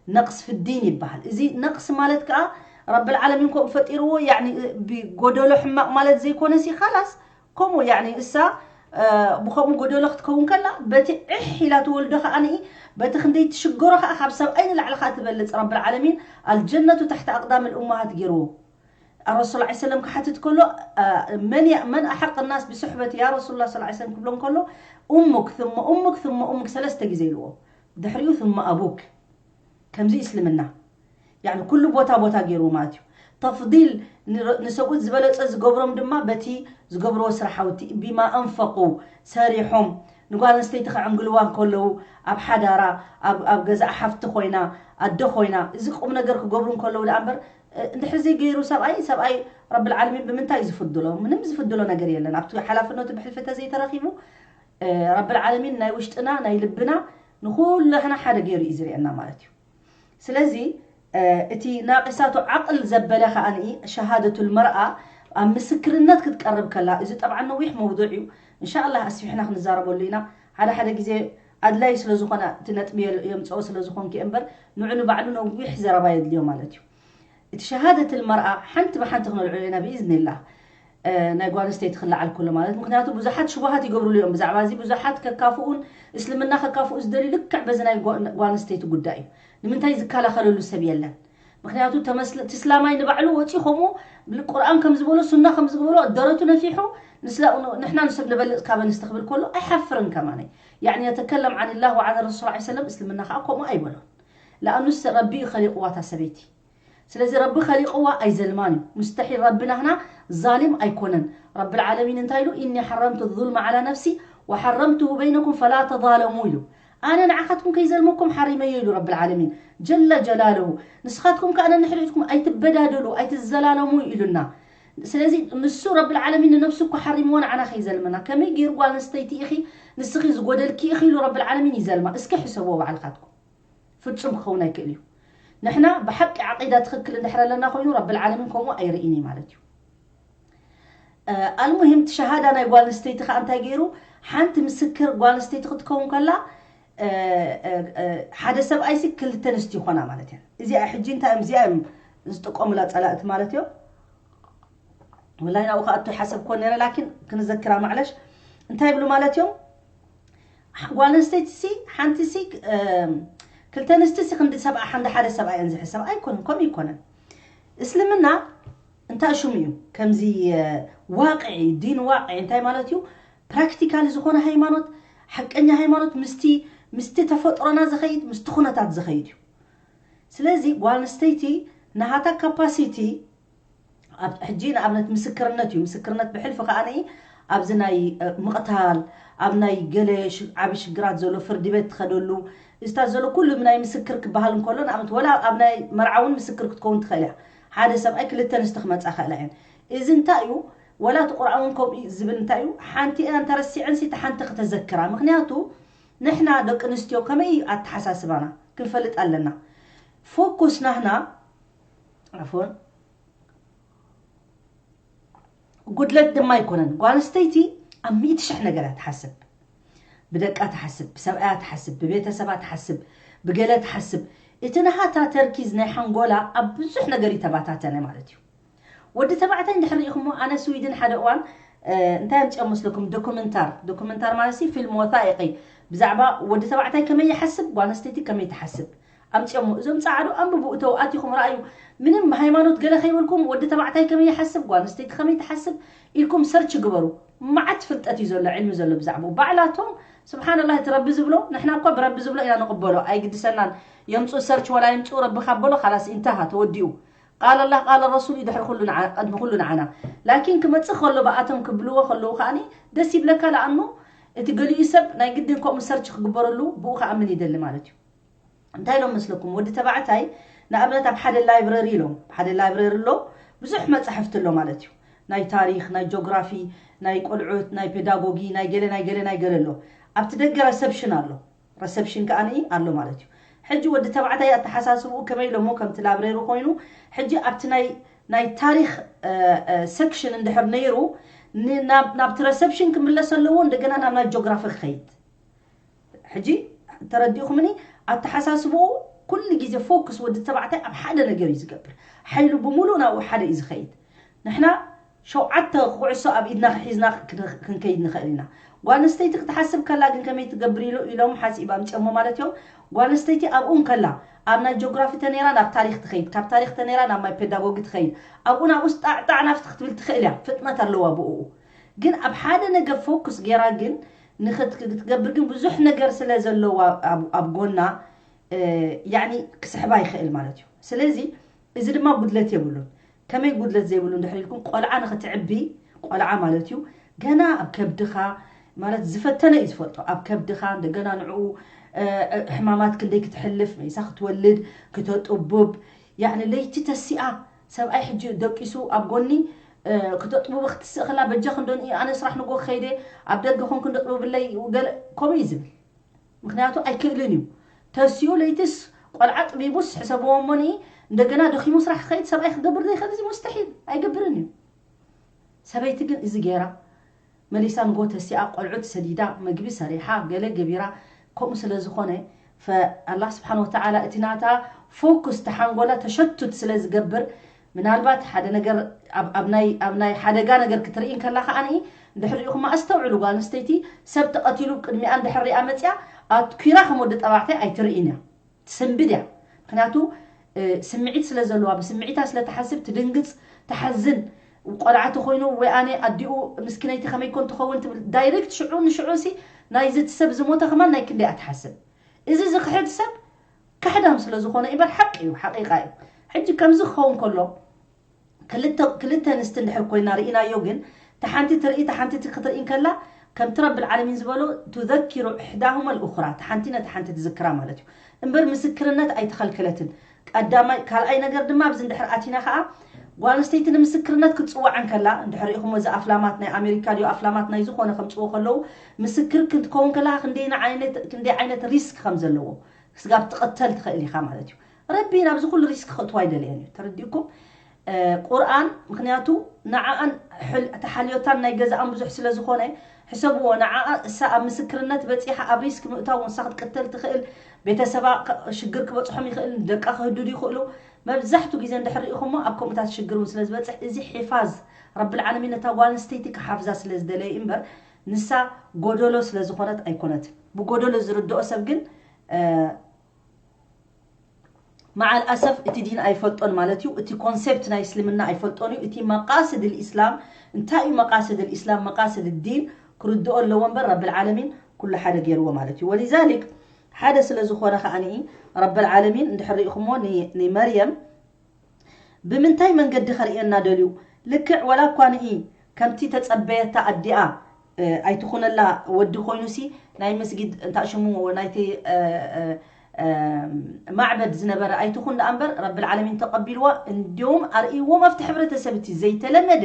ነቅስ ፍዲን ይበሃል። እዚ ነቅስ ማለት ከኣ ረብል ዓለሚን ከምኡ ፈጢርዎ፣ ያዕኒ፣ እ፣ ብጎደሎ ሕማቅ ማለት ዘይኮነሲ፣ ካላስ ከምኡ፣ ያዕኒ፣ እሳ፣ እ፣ ብኸምኡ ጎደሎ ክትከውን ከላ፣ በቲ ዕሕ ኢላ ትወልዶ ከኣ ንኢ፣ በቲ ክንደይ ትሽገሮ ከኣ ካብ ሰብኣይ ንላዕሊ ከኣ ትበልጽ። ረብል ዓለሚን ኣልጀነቱ ታሕቲ ኣቅዳም ልእመሃት ገይርዎ። ኣረሱል ላ ሰለም ክሓትት ከሎ፣ እ፣ መን ያ- መን ኣሓቅ ናስ ብስሕበት ያ ረሱሉላ ስ ሰለም ክብሎ ከሎ፣ ኡሙክ ثم ኡሙክ ثم ኡሙክ ሰለስተ ግዜ ኢልዎ። ድሕሪኡ ثم ኣቡክ። ከምዚ እስልምና። ያዕኒ ኩሉ ቦታ ቦታ ገይርዎ ማለት እዩ። ተፍዲል ንረ- ንሰብኡት ዝበለጸ ዝገብሮም ድማ በቲ ዝገብርዎ ስራሓውቲ፣ ቢማ ኣንፈቁ፣ ሰሪሖም፣ ንጓል ኣንስተይቲ ከዕንግልዋ እንከለዉ፣ ኣብ ሓዳራ፣ ኣብ ኣብ ገዛእ ሓፍቲ ኮይና፣ ኣደ ኮይና፣ እዚ ቁም ነገር ክገብሩ እንከለዉ ደኣ እምበር፣ እ፣ እንድሕር ዘይገይሩ ሰብኣይ፣ ሰብኣይ ረብል ዓለሚን ብምንታይ እዩ ዝፍድሎ? ምንም ዝፍድሎ ነገር የለን። ኣብቲ ሓላፍነቱ ብሕልፊ ተዘይተረኪቡ፣ እ፣ ረብል ዓለሚን ናይ ውሽጥና ናይ ልብና ንኩላህና ሓደ ገይሩ እዩ ዝርእየና ማለት እዩ። ስለዚ፣ እ፣ እቲ ናቂሳቱ ዓቕል ዘበለ ከኣ ንኢ ሸሃደቱል መርኣ ኣብ ምስክርነት ክትቀርብ ከላ፣ እዚ ጠብዓ ነዊሕ መውዱዕ እዩ። እንሻኣላህ ኣስፊሕና ክንዛረበሉ ኢና። ሓደ ሓደ ግዜ ኣድላይ ስለ ዝኾነ እቲ ነጥቢ የል- የምጽኦ ስለ ዝኾንኪ እምበር፣ ንዑ ንባዕሉ ነዊሕ ዘረባ የድልዮ ማለት እዩ። እቲ ሸሃደትል መርኣ ሓንቲ ብሓንቲ ክነልዕሎ ኢና ብኢዝኒላህ። እ፣ ናይ ጓል ኣንስተይቲ ክለዓል ከሎ ማለት፣ ምክንያቱ ብዙሓት ሽቡሃት ይገብሩሉ እዮም ብዛዕባ እዚ። ብዙሓት ከካፍኡን እስልምና ከካፍኡ ዝደልዩ ልክዕ በዚ ናይ ጓ- ጓል ኣንስተይቲ ጉዳይ እዩ። ንምንታይ ዝከላኸለሉ ሰብ የለን? ምክንያቱ ተመስል- እቲ እስላማይ ንባዕሉ ወፂኡ ከምኡ ብል- ቁርኣን ከም ዝበሎ፣ ሱና ከም ዝበሎ፣ ደረቱ ነፊሑ ንስላ- ንሕና ንሰብ ንበልፅ ካብ ኣንስቲ ክብል ከሎ ኣይሓፍርን ከማነይ። ያዕኒ የተከለም ዓን ላህ ወዓን ረሱል ላ ሰለም፣ እስልምና ከዓ ከምኡ ኣይበሎን። ለኣኑስ ረቢ እዩ ከሊቅዋ እታ ሰበይቲ። ስለዚ ረቢ ከሊቅዋ ኣይዘልማን እዩ። ሙስተሒል ረቢ ናህና ዛሊም ኣይኮነን። ረብል ዓለሚን እንታይ ኢሉ? "ኢኒ ሓረምቱ ዙልመ ዓላ ነፍሲ ወሓረምቱሁ በይነኩም ፈላ ተዛለሙ" ኢሉ። ኣነ ንዓኻትኩም ከይዘልመኩም ሓሪመዮ ኢሉ ረብል ዓለሚን ጀለ ጀላልሁ። ንስኻትኩም ከኣ ነንሕድሕድኩም ኣይትበዳደሉ፣ ኣይትዘላለሙ ኢሉና። ስለዚ ንሱ ረብል ዓለሚን ንነብሱ እኮ ሓሪምዎ ንዓና ከይዘልመና። ከመይ ገይሩ ጓል ኣንስተይቲ ኢኺ ንስኺ ዝጎደልኪ ኢኺ ኢሉ ረብል ዓለሚን ይዘልማ? እስኪ ሕሰብዎ ባዕልኻትኩም። ፍጹም ክኸውን ኣይክእል እዩ። ንሕና ብሓቂ ዓቂዳ ትኽክል እንድሕር ኣለና ኮይኑ ረብል ዓለሚን ከምኡ ኣይርእን እዩ ማለት እዩ። እ፣ ኣልሙሂም እቲ ሸሃዳ ናይ ጓል ኣንስተይቲ ከዓ እንታይ ገይሩ? ሓንቲ ምስክር ጓል ኣንስተይቲ ክትከውን ከላ፣ እ፣ እ፣ እ፣ ሓደ ሰብኣይሲ ክልተ ኣንስቲ ይኾና ማለት እየን። እዚኣ ሕጂ እንታይ እዮም? እዚኣ እዮም ዝጥቀሙላ ጸላእቲ ማለት እዮም። ወላሂ ናብኡ ክኣቱ ይሓሰብኮ ነይረ፣ ላኪን ክንዘክራ ማዕለሽ። እንታይ ይብሉ ማለት እዮም? ጓል ኣንስተይቲ ሲ ሓንቲ ሲ፣ እም፣ ክልተ ኣንስቲ ሲ ክንዲ ሰብኣ ሓንዲ ሓደ ሰብኣ እየን ዝሕሰብ ኣይኮነን፣ ከምኡ ይኮነን። እስልምና እንታይ ሽሙ እዩ? ከምዚ፣ እ፣ ዋቅዒ፣ ዲን ዋቅዒ እንታይ ማለት እዩ? ፕራክቲካሊ ዝኾነ ሃይማኖት፣ ሓቀኛ ሃይማኖት ምስቲ ምስቲ ተፈጥሮና ዝኸይድ፣ ምስቲ ኩነታት ዝኸይድ እዩ። ስለዚ ጓል ኣንስተይቲ ናሃታ ካፓሲቲ ኣብ ሕጂ ንኣብነት ምስክርነት እዩ። ምስክርነት ብሕልፊ ከኣ ንኢ ኣብዚ ናይ፣ እ፣ ምቕታል፣ ኣብ ናይ ገለ ሽ- ዓቢ ሽግራት ዘሎ ፍርዲ ቤት ትኸደሉ፣ እዚታት ዘሎ ኩሉ ናይ ምስክር ክበሃል እንከሎ፣ ንኣብነት ወላ ኣብ ናይ መርዓ እውን ምስክር ክትከውን ትኽእል እያ። ሓደ ሰብኣይ ክልተ ኣንስቲ ክመጻ ክእላ እየን። እዚ እንታይ እዩ? ወላ እቲ ቁርኣን እውን ከምኡ እዩ ዝብል እንታይ እዩ? ሓንቲ እያ እንተረሲዐን ሲ እታ ሓንቲ ክተዘክራ። ምክንያቱ ንሕና ደቂ ኣንስትዮ ከመይ እዩ ኣተሓሳስባና ክንፈልጥ ኣለና። ፎኩስ ናህና፣ ዓፎን፣ ጉድለት ድማ ኣይኮነን። ጓል ኣንስተይቲ ኣብ ሚእቲ ሽሕ ነገር እያ ትሓስብ። ብደቃ ትሓስብ፣ ብሰብኣያ ትሓስብ፣ ብቤተሰባ ትሓስብ፣ ብገለ ትሓስብ። እቲ ናሃታ ተርኪዝ ናይ ሓንጎላ ኣብ ብዙሕ ነገር ይተባታተነ ማለት እዩ። ወዲ ተባዕታይ እንድሕር ሪኢኹሞ፣ ኣነ ስዊድን ሓደ እዋን እንታይ ኣምፅኦም መስለኩም? ዶኩመንታር፣ ዶኩመንታር ማለት ሲ ፊልም ወታኢቂ፣ ብዛዕባ ወዲ ተባዕታይ ከመይ ይሓስብ፣ ጓል ኣንስተይቲ ከመይ ትሓስብ ኣምፅኦሞ። እዞም ፃዕዱ ኣንብቡ፣ እተው ኣቲኹም ረኣዩ። ምንም ሃይማኖት ገለ ከይበልኩም፣ ወዲ ተባዕታይ ከመይ ይሓስብ፣ ጓል ኣንስተይቲ ከመይ ትሓስብ ኢልኩም ሰርች ግበሩ። መዓት ፍልጠት እዩ ዘሎ፣ ዕልሚ ዘሎ ብዛዕባኡ። ባዕላቶም ስብሓንላህ፣ እቲ ረቢ ዝብሎ፣ ንሕና እኳ ብረቢ ዝብሎ ኢና ንቕበሎ፣ ኣይግድሰናን። የምፅኡ ሰርች ወላ የምፅኡ፣ ረቢ ካብ በሎ ካላስ፣ ኢንተሃ፣ ተወዲኡ። ቃል ኣላህ ቃል ረሱል እዩ ድሕሪ ኩሉ ንዓ-፣ ቅድሚ ኩሉ ንዓና። ላኪን ክመፅእ ከሎ ብኣቶም ክብልዎ ከለዉ ከዓኒ ደስ ይብለካ። ለኣኑ እቲ ገሊኡ ሰብ ናይ ግድን ከምኡ ሰርች ክግበረሉ ብኡ ክኣምን ይደሊ ማለት እዩ። እንታይ ኢሎም መስለኩም? ወዲ ተባዕታይ ንኣብነት ኣብ ሓደ ላይብረሪ ኢሎም፣ ሓደ ላይብረሪ ኣሎ፣ ብዙሕ መጻሕፍቲ ኣሎ ማለት እዩ። ናይ ታሪኽ፣ ናይ ጂኦግራፊ፣ ናይ ቆልዑት፣ ናይ ፔዳጎጊ፣ ናይ ገለ ናይ ገለ ናይ ገለ ኣሎ። ኣብቲ ደገ ረሰፕሽን ኣሎ። ረሰፕሽን ከኣ ኣሎ ማለት እዩ። ሕጂ ወዲ ተባዕታይ ኣተሓሳስብኡ ከመይ ኢሎሞ ከምቲ ላብረሪ ኮይኑ፣ ሕጂ ኣብቲ ናይ ናይ ታሪኽ ሰክሽን እንድሕር ነይሩ፣ ን-፣ ናብ ናብቲ ረሰፕሽን ክምለስ ኣለዎ፣ እንደገና ናብ ናይ ጂኦግራፊ ክኸይድ። ሕጂ ተረዲእኹምኒ? ኣተሓሳስብኡ ኩሉ ግዜ ፎክስ ወዲ ተባዕታይ ኣብ ሓደ ነገር እዩ ዝገብር። ሓይሉ ብምሉእ ናብኡ ሓደ እዩ ዝኸይድ። ንሕና ሸውዓተ ኩዕሶ ኣብ ኢድና ሒዝና ክን-፣ ክንከይድ ንኽእል ኢና። ጓል ኣንስተይቲ ክትሓስብ ከላ ግን ከመይ ትገብር ኢሉ ኢሎም ሓሲብ ኣምፅኦሞ ማለት እዮም። ጓል ኣንስተይቲ ኣብኡ እንከላ ኣብ ናይ ጂኦግራፊ ተነይራ ናብ ታሪኽ ትኸይድ፣ ካብ ታሪኽ ተነይራ ናብ ማይ ፔዳጎጊ ትኸይድ። ኣብኡ ናብኡ ጣዕጣዕ ናፍቲ ክትብል ትኽእል እያ፣ ፍጥነት ኣለዋ ብኡ። ግን ኣብ ሓደ ነገር ፎክስ ገይራ ግን ንኽት-፣ ክትገብር ግን ብዙሕ ነገር ስለ ዘለዋ ኣብ፣ ኣብ ጎና፣ እ፣ ያኒ ክስሕባ ይኽእል ማለት እዩ። ስለዚ እዚ ድማ ጉድለት የብሉን። ከመይ ጉድለት ዘይብሉ እንድሕር ኢልኩም፣ ቆልዓ ንኽትዕቢ፣ ቆልዓ ማለት እዩ፣ ገና ኣብ ከብድኻ፣ ማለት ዝፈተነ እዩ ዝፈልጦ። ኣብ ከብድኻ እንደገና ንዕኡ፣ እ፣ እ፣ ሕማማት ክንደይ ክትሕልፍ፣ መይሳ ክትወልድ፣ ክተጥቡብ፣ ያኒ ለይቲ ተሲኣ፣ ሰብኣይ ሕጂ ደቂሱ ኣብ ጎኒ፣ እ፣ ክተጥቡብ ክትስእ ከላ፣ በጃ ክንዶ ንኢ፣ ኣነ ስራሕ ንጎ ክኸይደ፣ ኣብ ደገ ኮንኩ እንደጥቡብለይ፣ ገለ ከምኡ እዩ ዝብል። ምኽንያቱ ኣይክእልን እዩ። ተሲኡ ለይትስ ቆልዓ ጥቢቡስ ሕሰብዎ እሞኒ፣ እንደገና ደኺሙ ስራሕ ክኸይድ ሰብኣይ ክገብር ዘይኽእል፣ እዚ ሙስተሒል፣ ኣይገብርን እዩ። ሰበይቲ ግን እዚ ገይራ፣ መሊሳ ንጎ ተሲኣ፣ ቆልዑት ሰዲዳ፣ መግቢ ሰሪሓ፣ ገለ ገቢራ፣ ከምኡ ስለ ዝኾነ፣ ፈ-፣ ኣላህ ስብሓን ወተዓላ እቲ ናታ ፎኩስ ተሓንጎላ ተሸቱት ስለ ዝገብር፣ ምናልባት ሓደ ነገር ኣብ፣ ኣብ ናይ፣ ኣብ ናይ ሓደጋ ነገር ክትርኢ እንከላ ከዓኒ፣ እንድሕር ሪኢኹማ ኣስተውዕሉ፣ ጓል ኣንስተይቲ ሰብ ተቐቲሉ ቅድሚኣ እንድሕር ሪኣ መፅያ፣ ኣትኲራ ከም ወዲ ጠባዕታይ ኣይትርእን እያ። ትስንብድ እያ። ምኽንያቱ፣ እ፣ ስምዒት ስለ ዘለዋ፣ ብስምዒታ ስለ ትሓስብ፣ ትድንግፅ፣ ትሓዝን። ቆልዓ ተኾይኑ፣ ወይ ኣነ ኣዲኡ ምስኪነይቲ ከመይ ኮን ትኸውን ትብል። ዳይሬክት ሽዑ ንሽዑ ሲ ናይዚ እቲ ሰብ ዝሞተ ከማን ናይ ክንደይ እያ ትሓስብ። እዚ ዝኽሕድ ሰብ ካሕዳም ስለ ዝኾነ እምበር ሓቂ እዩ፣ ሓቂቃ እዩ። ሕጂ ከምዚ ክኸውን ከሎ፣ ክልተ፣ ክልተ ኣንስቲ እንድሕር ኮይና ርኢናዮ፣ ግን እታ ሓንቲ ትርኢ፣ እታ ሓንቲ እቲ ክትርኢ እንከላ፣ ከምቲ ረብል ዓለሚን ዝበሎ፣ ቱዘኪሩ ኢሕዳሁማ ልኡኽራ፣ እታ ሓንቲ ነታ ሓንቲ ትዝክራ ማለት እዩ። እምበር ምስክርነት ኣይተኸልከለትን። ቀዳማይ፣ ካልኣይ ነገር ድማ ኣብዚ እንድሕር ኣቲና ከኣ፣ ጓል ኣንስተይቲ ንምስክርነት ክትጽዋዕ እንከላ፣ እንድሕር ሪኢኹሞ እዚ ኣፍላማት ናይ ኣሜሪካ ድዩ ኣፍላማት ናይ ዝኾነ ከምጽዎ ከለዉ፣ ምስክር ክትከውን ከላ ክንደይ ዓይነት፣ ክንደይ ዓይነት ሪስክ ከም ዘለዎ፣ ስጋብ ትቕተል ትኽእል ኢኻ ማለት እዩ። ረቢ ናብዚ ኩሉ ሪስክ ከእትዋ ኣይደለየን እዩ። ተረዲእኩም? እ፣ ቁርኣን፣ ምኽንያቱ ንዓኣን ሕል-፣ ተሓልዮታን ናይ ገዛኣን ብዙሕ ስለ ዝኾነ፣ ሕሰብዎ፣ ንዓኣ እሳ ኣብ ምስክርነት በጺሓ ኣብ ሪስክ ምእታው፣ ንሳ ክትቅተል ትኽእል፣ ቤተሰባ ከ-፣ ሽግር ክበጽሖም ይኽእል፣ ደቃ ክህድዱ ይኽእሉ። መብዛሕቱ ግዜ እንድሕር ርኢኹሞ ኣብ ከምኡታት ሽግር እውን ስለ ዝበጽሕ፣ እዚ ሒፋዝ ረብል ዓለሚን ነታ ጓል ኣንስተይቲ ክሓፍዛ ስለ ዝደለየ እምበር፣ ንሳ ጎደሎ ስለ ዝኾነት ኣይኮነትን። ብጎደሎ ዝርድኦ ሰብ ግን፣ እ፣ መዓል ኣሰፍ እቲ ዲን ኣይፈልጦን ማለት እዩ። እቲ ኮንሴፕት ናይ እስልምና ኣይፈልጦን እዩ። እቲ መቃስድ ልእስላም እንታይ እዩ? መቃስድ ልእስላም፣ መቃስድ ዲን ክርድኦ ኣለዎ እምበር ረብል ዓለሚን ኩሉ ሓደ ገይርዎ ማለት እዩ። ወሊዛሊክ ሓደ ስለ ዝኾነ ከዓኒ ረብል ዓለሚን እንድሕር ርኢኹሞ ን-፣ ንመርየም ብምንታይ መንገዲ ከርእየና ደልዩ? ልክዕ ወላ እኳ ንኢ ከምቲ ተጸበየታ ኣዲኣ፣ እ፣ ኣይትኹነላ ወዲ ኮይኑሲ ናይ መስጊድ እንታይ ሽሙ ናይቲ፣ እ፣ እ፣ እ፣ ማዕበድ ዝነበረ ኣይትኹን ደኣ እምበር ረብል ዓለሚን ተቐቢልዋ። እንዲዮም ኣርእይዎም ኣብቲ ሕብረተሰብ እቲ ዘይተለመደ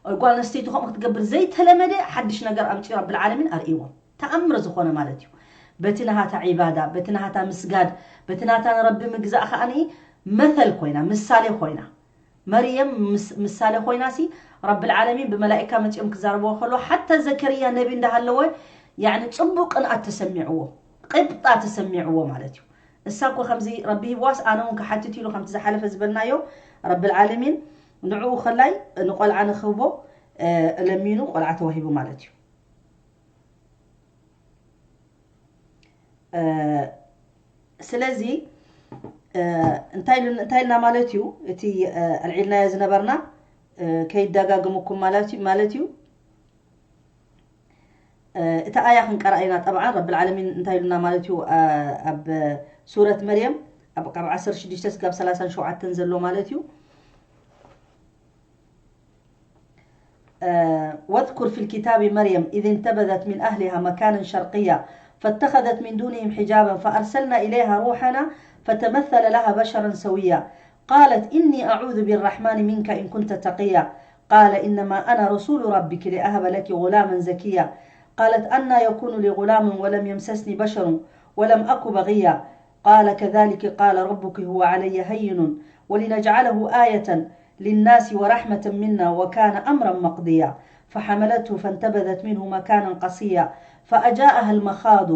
ጓል ኣንስተይቲ ከምኡ ክትገብር ዘይተለመደ ሓድሽ ነገር ኣምፅኡ ረብል ዓለሚን ኣርእይዎም። ተኣምር ዝኾነ ማለት እዩ። በቲ ናሃታ ዒባዳ፣ በቲ ናሃታ ምስጋድ፣ በቲ ናታ ንረቢ ምግዛእ ከዓኒ መተል ኮይና፣ ምሳሌ ኮይና። መርየም ምስ-፣ ምሳሌ ኮይናሲ ረብል ዓለሚን ብመላኢካ መጺኦም ክዛረብዎ ከሎ ሓታ ዘከርያ ነቢ እንዳሃለወ ያኒ ጽቡቅ ቅንኣት ተሰሚዕዎ፣ ቅብጣ ተሰሚዕዎ ማለት እዩ። እሳ እኮ ከምዚ ረቢ ሂብዋስ ኣነ እውን ክሓትት ኢሉ ከምቲ ዝሓለፈ ዝበልናዮ ረብል ዓለሚን ንዕኡ ከላይ ንቆልዓ ንክህቦ፣ እ፣ ለሚኑ ቆልዓ ተዋሂቡ ማለት እዩ። እ፣ ስለዚ፣ እ፣ እንታይ ኢሉ-፣ እንታይ ኢልና ማለት እዩ? እቲ፣ እ፣ ኣልዒልናዮ ዝነበርና፣ እ፣ ከይደጋግምኩም ማለት እዩ፣ ማለት እዩ። እ፣ እቲ ኣያ ክንቀርኣ ኢና። ጠብዓን ረብል ዓለሚን እንታይ ኢሉና ማለት እዩ? እ፣ ኣብ ሱረት መርየም ኣብ፣ ካብ ዓሰርተ ሽዱሽተ ስጋብ ሰላሳን ሸውዓተን ዘሎ ማለት እዩ። آه، واذكر في الكتاب مريم إذ انتبذت من أهلها مكانا شرقيا فاتخذت من دونهم حجابا فأرسلنا إليها روحنا فتمثل لها بشرا سويا قالت إني أعوذ بالرحمن منك إن كنت تقيا قال إنما أنا رسول ربك لأهب لك غلاما زكيا قالت أنى يكون لي غلام ولم يمسسني بشر ولم أك بغيا قال كذلك قال ربك هو علي هين ولنجعله آية للناس ورحمة منا وكان أمرا مقضيا فحملته فانتبذت منه مكانا قصيا فأجاءها المخاض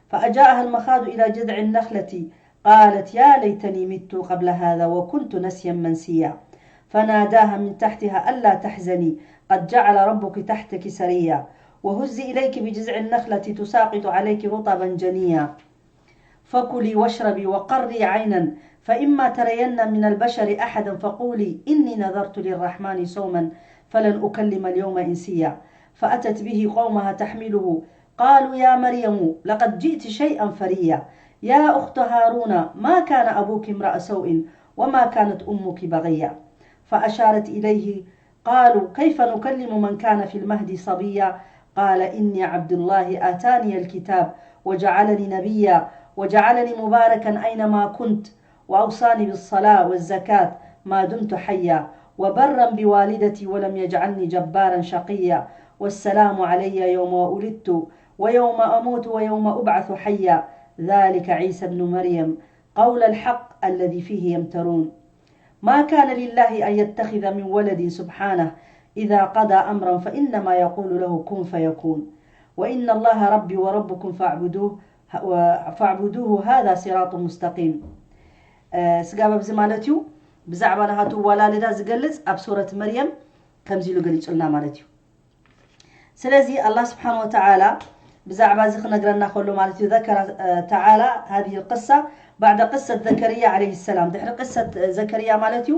فأجاءها المخاض إلى جذع النخلة قالت يا ليتني مت قبل هذا وكنت نسيا منسيا فناداها من تحتها ألا تحزني قد جعل ربك تحتك سريا وهزي إليك بجذع النخلة تساقط عليك رطبا جنيا فكلي واشربي وقري عينا فإما ترين من البشر أحدا فقولي إني نذرت للرحمن صوما فلن أكلم اليوم إنسيا فأتت به قومها تحمله قالوا يا مريم لقد جئت شيئا فريا يا أخت هارون ما كان أبوك امرأ سوء وما كانت أمك بغيا فأشارت إليه قالوا كيف نكلم من كان في المهد صبيا قال إني عبد الله آتاني الكتاب وجعلني نبيا وجعلني مباركا أينما كنت وأوصاني بالصلاة والزكاة ما دمت حيا وبرا بوالدتي ولم يجعلني جبارا شقيا والسلام علي يوم ولدت ويوم أموت ويوم أبعث حيا ذلك عيسى ابن مريم قول الحق الذي فيه يمترون ما كان لله أن يتخذ من ولد سبحانه إذا قضى أمرا فإنما يقول له كن فيكون وإن الله ربي وربكم فاعبدوه فاعبدوه هذا صراط مستقيم. ስጋብ ኣብዚ ማለት እዩ ብዛዕባ ናሃቱ ዋላልዳ ዝገልጽ ኣብ ሱረት መርየም ከምዚ ኢሉ ገሊጹልና ማለት እዩ። ስለዚ ኣላህ ስብሓን ወተዓላ ብዛዕባ እዚ ክነግረና ከሎ ማለት እዩ ذكر تعالى هذه القصة بعد قصة زكريا عليه السلام ድሕሪ ቅሰት ዘከርያ ማለት እዩ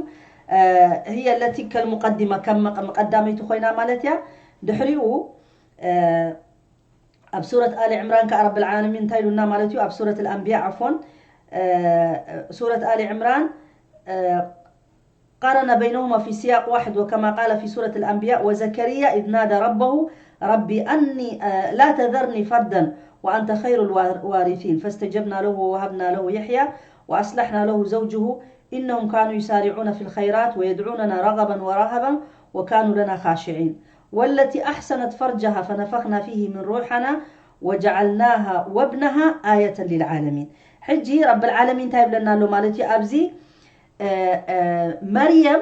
هي التي كالمقدمة ከም መቐዳመይቲ ኮይና ማለት እያ ድሕሪኡ ኣብ ሱረት ኣሊ ዕምራን ከኣ ረብል ዓለሚን እንታይ ኢሉና ማለት እዩ ኣብ ሱረት ኣልኣንብያ ዓፎን ሱረት ኣሊ ዕምራን قرن بينهما في سياق واحد وكما قال في سورة الأنبياء وزكريا إذ نادى ربه رب أني لا تذرني فردا وأنت خير الوارثين فاستجبنا له ووهبنا له يحيى وأصلحنا له زوجه إنهم كانوا يسارعون في الخيرات ويدعوننا رغبا ورهبا وكانوا لنا خاشعين والتي أحصنت فرجها فنفخنا فيه من روحنا وجعلناها وابنها آية للعالمين ሕጂ ረብል ዓለሚን እንታይ ይብለና ኣሎ ማለት እዩ ኣብዚ መርየም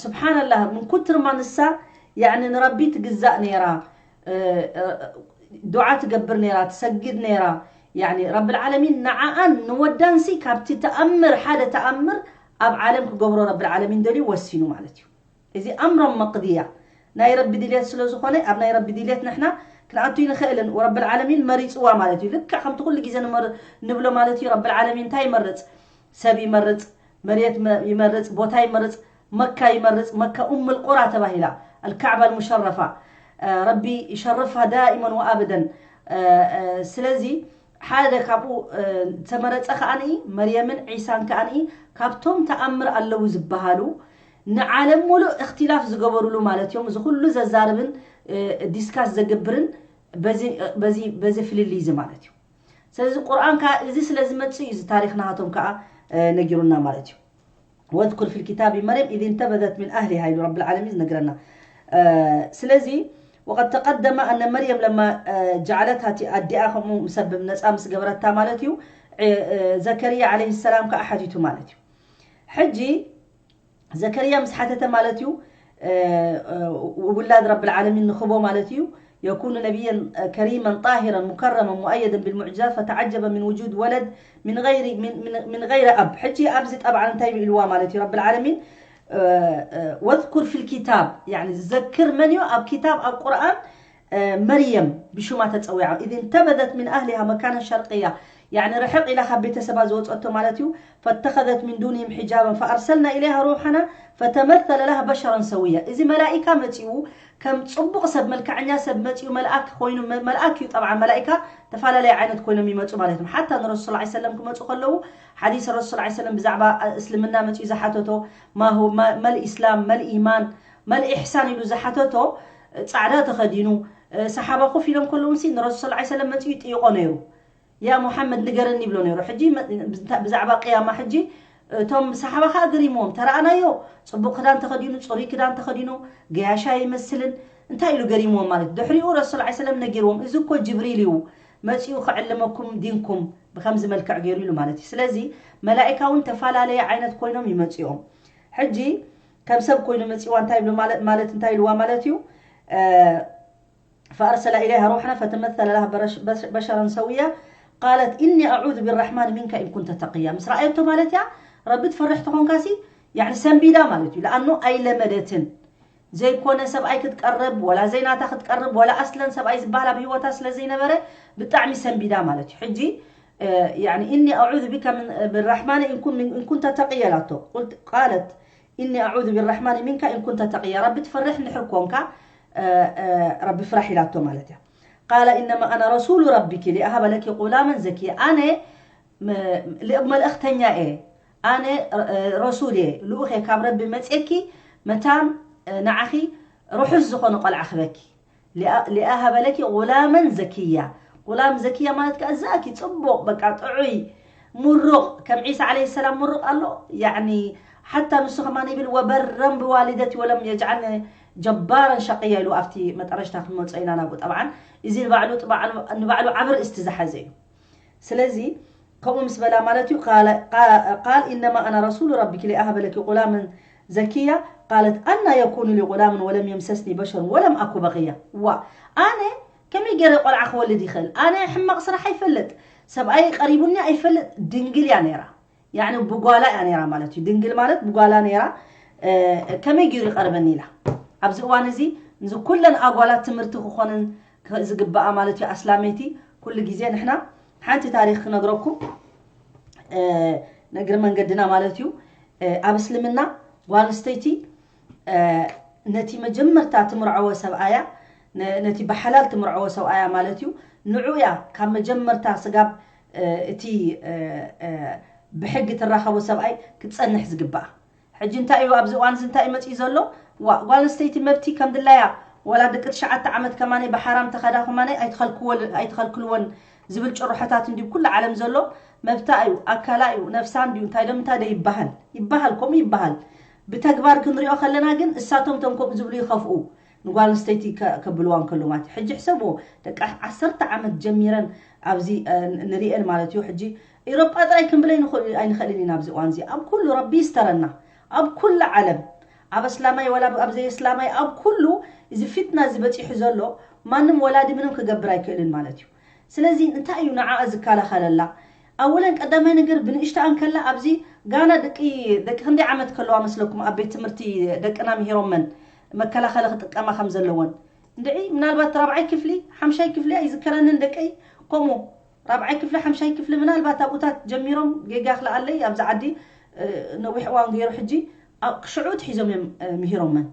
ስብሓንላህ ምን ኩትር ማንሳ ያኒ ንረቢ ትግዛእ ነይራ ዱዓ ትገብር ነይራ ትሰግድ ነይራ ያኒ ረብል ዓለሚን ንዓኣን ንወዳንሲ ካብቲ ተኣምር ሓደ ተኣምር ኣብ ዓለም ክገብሮ ረብል ዓለሚን ደልዩ ወሲኑ ማለት እዩ እዚ ኣምሮም መቅድያ ናይ ረቢ ድልየት ስለ ዝኾነ ኣብ ናይ ረቢ ድልየት ንሕና ክንኣቱ ይንኽእልን ወረብል ዓለሚን መሪፅዋ ማለት እዩ ልክዕ ከምቲ ኩሉ ግዜ ንብሎ ማለት እዩ ረብል ዓለሚን እንታይ ይመርፅ ሰብ ይመርፅ መሬት ይመርፅ ቦታ ይመርፅ መካ ይመርፅ መካ ኡም ልቁራ ተባሂላ ኣልካዕባ ልሙሸረፋ ረቢ ይሸርፋ ዳኢመን ወኣበደን ስለዚ ሓደ ካብኡ ዝተመረፀ ከዓኒ መርየምን ዒሳን ከዓኒ ካብቶም ተኣምር ኣለዉ ዝበሃሉ ንዓለም ሙሉእ እክትላፍ ዝገበሩሉ ማለት እዮም እዚ ኩሉ ዘዛርብን ዲስካስ ዘገብርን በዚ ፍልልይ እዚ ማለት እዩ ስለዚ ቁርኣን ከዓ እዚ ስለ ዝመፅእ እዩ እዚ ታሪክ ናሃቶም ከዓ ነጊሩና ማለት እዩ واذكر في الكتاب مريم إذ انتبذت من أهلها ኢሉ ረብል ዓለሚን ዝነግረና ስለዚ وقد تقدم أن مريم لما جعلتها ኣዲኣ ከምኡ ሰብብ ነፃ ምስ ገበረታ ማለት እዩ ዘከርያ عليه السلام ከዓ ሓቲቱ ማለት እዩ ሕጂ ዘከርያ ምስ ሓተተ ማለት እዩ ውላድ ረብል ዓለሚን ንኽቦ ማለት እዩ يكون نبيا كريما طاهرا مكرما مؤيدا بالمعجزات فتعجب من وجود ولد من غير من من من غير اب ሕጂ ኣብዚ ጠብዓ እንታይ ኢልዋ ማለት እዩ ረብል ዓለሚን واذكر في الكتاب يعني ذكر من እዩ ኣብ كتاب ኣብ ቁርኣን መርየም ብሽማ ተጸዊዓ إذ انتبذت من أهلها مكانا شرقيا يعني ርሕቕ ኢላ ካብ ቤተሰባ ዝወጸቶ ማለት እዩ فاتخذت من دونهم حجابا فأرسلنا إليها روحنا فتمثل لها بشرا سويا እዚ መላኢካ መጺኡ ከም ጽቡቕ ሰብ መልክዐኛ ሰብ መጺኡ መልኣክ ኮይኑ መልኣክ እዩ ጠብዓ መላኢካ ተፈላለየ ዓይነት ኮይኖም ይመጹ ማለት እዮም ሓታ ንረሱል ላ ሰለም ክመጹ ከለዉ ሓዲስ ረሱል ላ ሰለም ብዛዕባ እስልምና መጺኡ ዝሓተቶ ማሁ መል ኢስላም መል ኢማን መል ኢሕሳን ኢሉ ዝሓተቶ ጻዕዳ ተኸዲኑ ሰሓባ ኮፍ ኢሎም ከለዉ ሲ ንረሱል ላ ሰለም መጺኡ ይጥይቆ ነይሩ ያ ሙሓመድ ንገረኒ ይብሎ ነይሩ ሕጂ ብዛዕባ ቅያማ ሕጂ እቶም ሰሓባ ከዓ ገሪምዎም ተረኣናዮ ፅቡቅ ክዳን ተኸዲኑ ፅሩይ ክዳን ተኸዲኑ ገያሻ ይመስልን እንታይ ኢሉ ገሪምዎም ማለት ድሕሪኡ ረሱል ላ ሰለም ነጊርዎም እዚ እኮ ጅብሪል እዩ መፂኡ ክዕልመኩም ዲንኩም ብከምዚ መልክዕ ገይሩ ኢሉ ማለት እዩ ስለዚ መላኢካ እውን ተፈላለየ ዓይነት ኮይኖም ይመፅኦም ሕጂ ከም ሰብ ኮይኑ መፂዋ እንታይ ኢሉ ማለት እንታይ ኢልዋ ማለት እዩ فأرسل إليها روحنا فتمثل لها برش- بش- بشرا سويا قالت إني أعوذ بالرحمن منك إن كنت تقيا ምስ ረኣየቶ ማለት እያ ረቢ ትፈርሕ ተኾንካሲ يعني ሰንቢዳ ማለት እዩ ለኣኑ ኣይለመደትን ዘይኮነ ሰብኣይ ክትቀርብ ወላ ዘይናታ ክትቀርብ ወላ ኣስለን ሰብኣይ ዝበሃል ኣብ ህይወታ ስለ ዘይነበረ ብጣዕሚ ሰንቢዳ ማለት እዩ ሕጂ يعني إني أعوذ بك من بالرحمن إن كن- إن كنت تقيا ላቶ قلت قالت إني أعوذ بالرحمن منك إن كنت تقيا ربي تفرح نحركونك ربي فرح إلى مالتها قال إنما أنا رسول ربك لأهب لك غلاما زكيا أنا لأب ملأختنيا إيه أنا رسولي لأخي كاب ربي متأكي متان نعخي رحز زخون قلع خبكي لأهب لك غلاما زكيا غلام زكيا ማለት ከኣ ዛኪ ጽቡቕ በቃ ጥዑይ ምሩቕ ከም ዒሳ ዓለይሂ ሰላም ምሩቕ ኣሎ ያኒ ሓታ ንሱ ከማን ይብል ወበረን ብዋሊደቲ ወለም የጅዓልኒ ጀባረን ሸቅያ ኢሉ ኣብቲ መጠረሽታ ክንመጾ ኢና ናብኡ ጠብዓን እዚ ንባዕሉ ንባዕሉ ዓብር እስቲ ዝሓዘ እዩ ስለዚ ከምኡ ምስ በላ ማለት እዩ ቃል ኢነማ ኣና ረሱሉ ረቢኪ ሊኣህበ ለኪ ቁላምን ዘኪያ ቃለት ኣና የኩኑ ሊ ቁላምን ወለም የምሰስኒ በሸሩን ወለም ኣኩ በቅያ ዋ ኣነ ከመይ ገይረ ቆልዓ ክወልድ ይኽእል ኣነ ሕማቕ ስራሕ ኣይፈልጥ ሰብኣይ ቀሪቡኒ ኣይፈልጥ ድንግል እያ ነይራ ያኒ ብጓላ እያ ነይራ ማለት እዩ ድንግል ማለት ብጓላ ነይራ ከመይ ገይሩ ይቐርበኒ ኢላ ኣብዚ እዋን እዚ እዚ ኩለን ኣጓላት ትምህርቲ ክኾንን ዝግባኣ ማለት እዩ ኣስላመይቲ ኩሉ ግዜ ንሕና ሓንቲ ታሪክ ክነግረኩም ንእግሪ መንገድና ማለት እዩ ኣብ እስልምና ጓል ኣንስተይቲ ነቲ መጀመርታ ትምርዐዎ ሰብኣያ ነቲ ብሓላል ትምርዐዎ ሰብኣያ ማለት እዩ ንዑ እያ ካብ መጀመርታ ስጋብ እቲ ብሕጊ ትራኸቦ ሰብኣይ ክትፀንሕ ዝግባኣ ሕጂ እንታይ እዩ ኣብዚ እዋን እዚ እንታይ መፅኡ ዘሎ ዋ ጓል ኣንስተይቲ መብቲ ከም ድላያ ወላ ደቂ ትሽዓተ ዓመት ከማነይ ብሓራም ተኸዳ ከማነይ ኣይትኸልክልወን ዝብል ጭርሖታት እንዲዩ ኩሉ ዓለም ዘሎ መብታ እዩ ኣካላ እዩ ነፍሳ እንዲዩ እንታይ ዶ ምንታይ ዶ ይበሃል ይበሃል ከምኡ ይበሃል ብተግባር ክንሪኦ ከለና ግን እሳቶም ቶም ከምኡ ዝብሉ ይኸፍኡ ንጓል ኣንስተይቲ ከብልዋ እንከሎ ማለት እዩ ሕጂ ሕሰብዎ ደቂ ዓሰርተ ዓመት ጀሚረን ኣብዚ ንሪኤን ማለት እዩ ሕጂ ኢሮጳ ጥራይ ክንብል ኣይንኽእልን ኢና ኣብዚ እዋን እዚ ኣብ ኩሉ ረቢ ይስተረና ኣብ ኩሉ ዓለም ኣብ ኣስላማይ ወላ ኣብ ዘይእስላማይ ኣብ ኩሉ እዚ ፊትና እዚ በፂሑ ዘሎ ማንም ወላዲ ምንም ክገብር ኣይክእልን ማለት እዩ ስለዚ እንታይ እዩ ንዓኣ ዝከላኸለላ ኣወለን ቀዳማይ ነገር ብንእሽተኣ እንከላ ኣብዚ ጋና ደቂ ደቂ ክንደይ ዓመት ከለዋ መስለኩም ኣብ ቤት ትምህርቲ ደቅና ምሂሮመን መከላኸሊ ክጥቀማ ከም ዘለወን እንድዒ ምናልባት ራብዓይ ክፍሊ ሓምሻይ ክፍሊ ኣይዝከረንን ደቀይ ከምኡ ራብዓይ ክፍሊ ሓምሻይ ክፍሊ ምናልባት ኣብኡታት ጀሚሮም ጌጋ ክለኣለይ ኣብዚ ዓዲ ነዊሕ እዋን ገይሩ ሕጂ ሽዑ ትሒዞም እዮም ምሂሮመን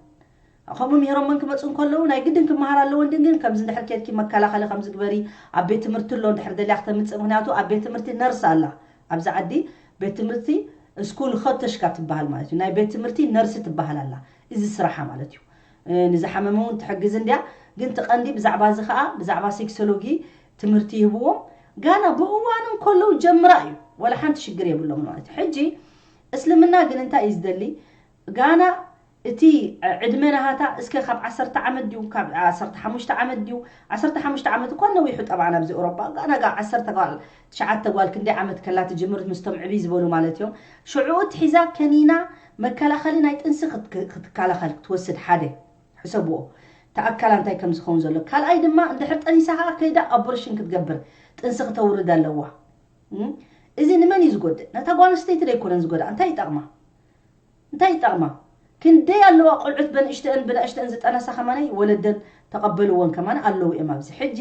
ከምኡ ምሂሮመን ክመፁ እንከለዉ ናይ ግድን ክመሃር ኣለወን ድን ግን ከምዚ እንድሕር ኬድኪ መከላኸሊ ከምዚ ግበሪ ኣብ ቤት ትምህርቲ ኣሎ እንድሕር ደልያ ክተምፅእ ምክንያቱ ኣብ ቤት ትምህርቲ ነርስ ኣላ ኣብዚ ዓዲ ቤት ትምህርቲ ስኩል ኸተሽካ ትበሃል ማለት እዩ ናይ ቤት ትምህርቲ ነርሲ ትበሃል ኣላ እዚ ስራሓ ማለት እዩ ንዝሓመመ እውን ትሕግዝ እንድያ ግን ትቐንዲ ብዛዕባ እዚ ከዓ ብዛዕባ ሴክሶሎጂ ትምህርቲ ይህብዎም ጋና ብእዋኑ እንከለዉ ጀምራ እዩ ወላ ሓንቲ ሽግር የብሎም ማለት እዩ ሕጂ እስልምና ግን እንታይ እዩ ዝደሊ ጋና እቲ ዕድመ ናሃታ እስከ ካብ ዓሰርተ ዓመት ድዩ፣ ካብ ዓሰርተ ሓሙሽተ ዓመት ድዩ? ዓሰርተ ሓሙሽተ ዓመት እኳ ነዊሑ ጠብዓ ናብዚ ኤውሮጳ። ጋና ጋ ዓሰርተ ጓል፣ ትሽዓተ ጓል ክንደይ ዓመት ከላ ትጅምር ምስቶም ዕብይ ዝበሉ ማለት እዮም። ሽዑ ትሒዛ ከኒና መከላኸሊ ናይ ጥንሲ ክት-፣ ክትከላኸል ክትወስድ ሓደ። ሕሰብዎ። እቲ ኣካላ እንታይ ከም ዝኸውን ዘሎ። ካልኣይ ድማ እንድሕር ጠኒሳ ከዓ ከይዳ ኣቦርሽን ክትገብር ጥንሲ ክተውርድ ኣለዋ። እም? እዚ ንመን እዩ ዝጎድእ? ነታ ጓል ኣንስተይቲ ዶ ኣይኮነን ዝጎድኣ? እንታይ ይጠቕማ? እንታይ ይጠቕማ? ክንደይ ኣለዋ ቆልዑት በንእሽተን ብንእሽተን ዝጠነሳ ከማነይ ወለደን ተቐበልዎን ከማን ኣለዉ እዮም። ኣብዚ ሕጂ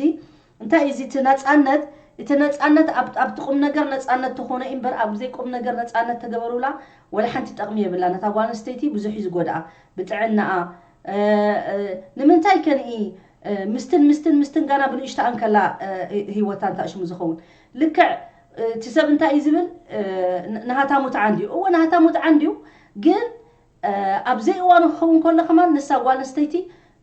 እንታይ እዩ እዚ እቲ ነፃነት? እቲ ነፃነት ኣብ-፣ ኣብቲ ቁም ነገር ነፃነት ተኾነ እምበር ኣብ ዘይቁም ነገር ነፃነት ተገበሩላ ወላ ሓንቲ ጠቕሚ የብላ። ነታ ጓል ኣንስተይቲ ብዙሕ እዩ ዝጎድኣ ብጥዕናኣ። እ፣ እ፣ ንምንታይ ከንኢ እ፣ ምስትን ምስትን ምስትን ጋና ብንእሽተኣ እንከላ እ፣ ህይወታ እንታይ ሽሙ ዝኸውን? ልክዕ እ፣ እቲ ሰብ እንታይ እዩ ዝብል? እ፣ ን-፣ ናሃታ ሙትዓ እንድዩ። እወ ናሃታ ሙትዓ እንድዩ፣ ግን እ፣ ኣብ ዘይእዋኑ ክኸውን ከሎ ከማን ንሳ ጓል ኣንስተይቲ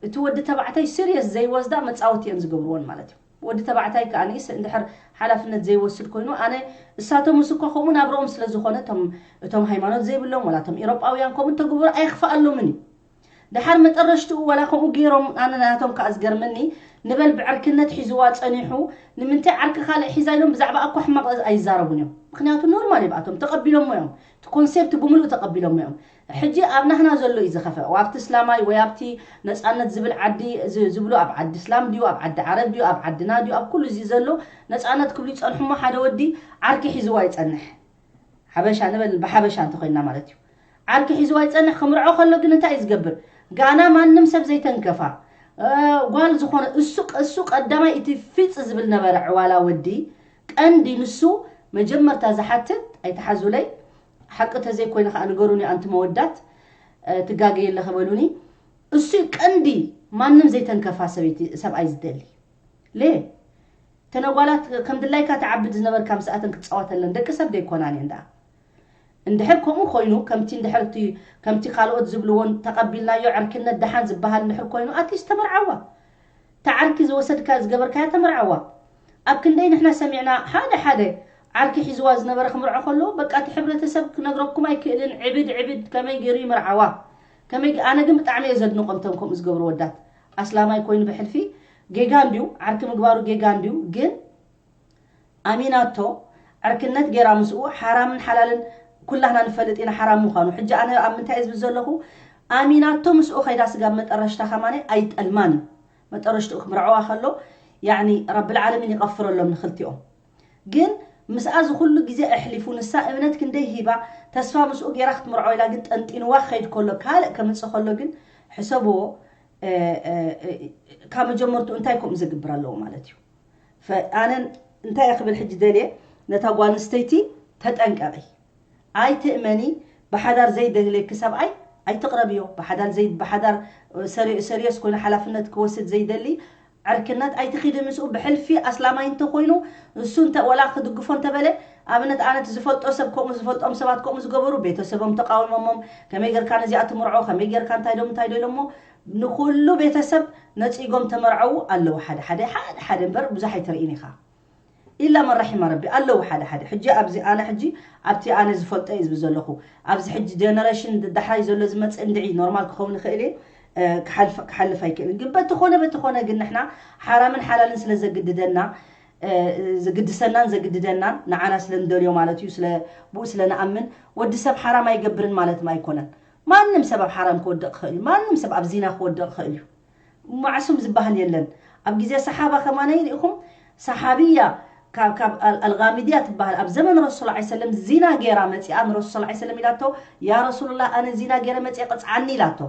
እቲ ወዲ ተባዕታይ ሲሪየስ ዘይወስዳ መጻወቲ እዮም ዝገብርዎን ማለት እዩ። ወዲ ተባዕታይ ከኣ ንስ እንድሕር ሓላፍነት ዘይወስድ ኮይኑ ኣነ እሳቶም ምስ እኮ ከምኡ ናብረኦም ስለ ዝኾነ እቶም እቶም ሃይማኖት ዘይብሎም ወላ እቶም ኤሮጳውያን ከምኡ እንተግብሩ ኣይኽፍኣሎምን እዩ። ደሓር መጠረሽትኡ ወላ ከምኡ ገይሮም ኣነ ናቶም ከኣ ዝገርመኒ ንበል ብዕርክነት ሒዝዋ ጸኒሑ ንምንታይ ዓርኪ ካልእ ሒዛ ኢሎም ብዛዕባ ኣኳ ሕማቕ ኣይዛረቡን እዮም። ምክንያቱ ኖርማል ይብኣቶም ተቐቢሎሞ እዮም። እቲ ኮንሴፕት ብምሉእ ተቐቢሎሞ እዮም። ሕጂ ኣብ ናህና ዘሎ እዩ ዝኸፍአ። ኣብቲ እስላማይ ወይ ኣብቲ ነጻነት ዝብል ዓዲ ዝ-፣ ዝብሉ ኣብ ዓዲ እስላም ድዩ፣ ኣብ ዓዲ ዓረብ ድዩ፣ ኣብ ዓድና ድዩ፣ ኣብ ኩሉ እዚ ዘሎ ነጻነት ክብሉ ይጸንሑሞ ሓደ ወዲ ዓርኪ ሒዝዋ ይጸንሕ። ሓበሻ ንበል ብሓበሻ እንተኮይና ማለት እዩ። ዓርኪ ሒዝዋ ይጸንሕ ክምርዖ ከሎ ግን እንታይ እዩ ዝገብር? ጋና ማንም ሰብ ዘይተንከፋ እ፣ ጓል ዝኾነ እሱ እሱ ቀዳማይ እቲ ፊጽ ዝብል ነበረ ዕዋላ ወዲ ቀንዲ ንሱ መጀመርታ ዝሓትት ኣይተሓዙለይ ሓቂ ተዘይኮይነ ከዓ ንገሩኒ ኣንቲ መወዳት እ፣ ትጋገየ ኣለኸ በሉኒ እሱ ቀንዲ ማንም ዘይተንከፋ ሰበይቲ ሰብኣይ ዝደሊ ሌ ተነጓላት ከም ድላይካ ተዓብድ ዝነበርካ ምስኣተን ክትፃወተለን ደቂ ሰብ ደይኮናን እየን ደኣ እንድሕር ከምኡ ኮይኑ ከምቲ እንድሕር እቲ ከምቲ ካልኦት ዝብልዎን ተቐቢልናዮ ዕርክነት ደሓን ዝበሃል እንድሕር ኮይኑ ኣትሊስት ተመርዓዋ ተዓርኪ ዝወሰድካ ዝገበርካያ ተመርዓዋ ኣብ ክንደይ ንሕና ሰሚዕና ሓደ ሓደ ዓርኪ ሒዝዋ ዝነበረ ክምርዖ ከሎ በቃ እቲ ሕብረተሰብ ክነግረኩም ኣይክእልን ዕብድ ዕብድ ከመይ ገይሩ ይመርዓዋ ከመይ ኣነ ግን ብጣዕሚ እየ ዘድንቆም ቶም ከምኡ ዝገብሩ ወዳት ኣስላማይ ኮይኑ ብሕልፊ ጌጋ እንድዩ ዓርኪ ምግባሩ ጌጋ እንድዩ ግን ኣሚናቶ ዕርክነት ጌራ ምስኡ ሓራምን ሓላልን ኩላህና ንፈልጥ ኢና ሓራም ምዃኑ ሕጂ ኣነ ኣብ ምንታይ እዝቢ ዘለኹ ኣሚናቶ ምስኡ ኸይዳ ስጋብ መጠረሽታ ከማነ ኣይጠልማን እዩ መጠረሽትኡ ክምርዐዋ ከሎ ያኒ ረብል ዓለሚን ይቐፍረሎም ንኽልቲኦም ግን ምስኣ ዝኹሉ ግዜ ኣሕሊፉ ንሳ እምነት ክንደይ ሂባ ተስፋ ምስኡ ጌራ ክትምርዖ ኢላ ግን ጠንጢንዋ ክኸይድ ከሎ ካልእ ከምፅእ ከሎ ግን ሕሰብዎ ካብ መጀመርቱ እንታይ ከምኡ ዘግብር ኣለዎ ማለት እዩ ኣነ እንታይ ክብል ሕጂ ደልየ ነታ ጓል ኣንስተይቲ ተጠንቀቂ ኣይትእመኒ ብሓዳር ዘይደልየኪ ሰብኣይ ኣይትቕረብዮ ብሓዳር ዘይ ብሓዳር ሰሪዮስ ኮይኑ ሓላፍነት ክወስድ ዘይደሊ ዕርክነት ኣይትኺዲ ምስኡ ብሕልፊ ኣስላማይ እንተኮይኑ እሱ እንተ ወላ ክድግፎ እንተበለ ኣብነት ኣነት ዝፈልጦ ሰብ ከምኡ ዝፈልጦም ሰባት ከምኡ ዝገበሩ ቤተሰቦም ተቃዊሞሞም ከመይ ገርካ ነዚኣ ትምርዖ ከመይ ገርካ እንታይ ዶም እንታይ ዶ ኢሎሞ ንኩሉ ቤተሰብ ነፂጎም ተመርዐው ኣለዉ ሓደ ሓደ ሓደ ሓደ እምበር ብዙሕ ኣይትርኢን ኢኻ ኢላ መን ረሒማ ረቢ ኣለዉ ሓደ ሓደ ሕጂ ኣብዚ ኣነ ሕጂ ኣብቲ ኣነ ዝፈልጦ እየ ዝብል ዘለኹ ኣብዚ ሕጂ ጀነሬሽን ዳሕራይ ዘሎ ዝመፅእ እንድዒ ኖርማል ክኸውን ይኽእል እየ ክሓልፍ ኣይክእልን ግን በቲ ኮነ በቲ ኮነ ግን ንሕና ሓራምን ሓላልን ስለ ዘግድደና ዝግድሰናን ዘግድደናን ንዓና ስለ ንደልዮ ማለት እዩ ስለ ብኡ ስለ ንኣምን ወዲ ሰብ ሓራም ኣይገብርን ማለት ኣይኮነን ማንም ሰብ ኣብ ሓራም ክወድቕ ክኽእል እዩ ማንም ሰብ ኣብ ዚና ክወድቕ ክኽእል እዩ ማዕሱም ዝበሃል የለን ኣብ ግዜ ሰሓባ ከማነይ ርኢኹም ሰሓብያ ካብ ካብ ኣልጋሚድያ ትበሃል ኣብ ዘመን ረሱል ላ ሰለም ዚና ገይራ መፂኣ ንረሱል ላ ሰለም ኢላቶ ያ ረሱሉላ ኣነ ዚና ገይረ መፂአ ቅፅዓኒ ኢላቶ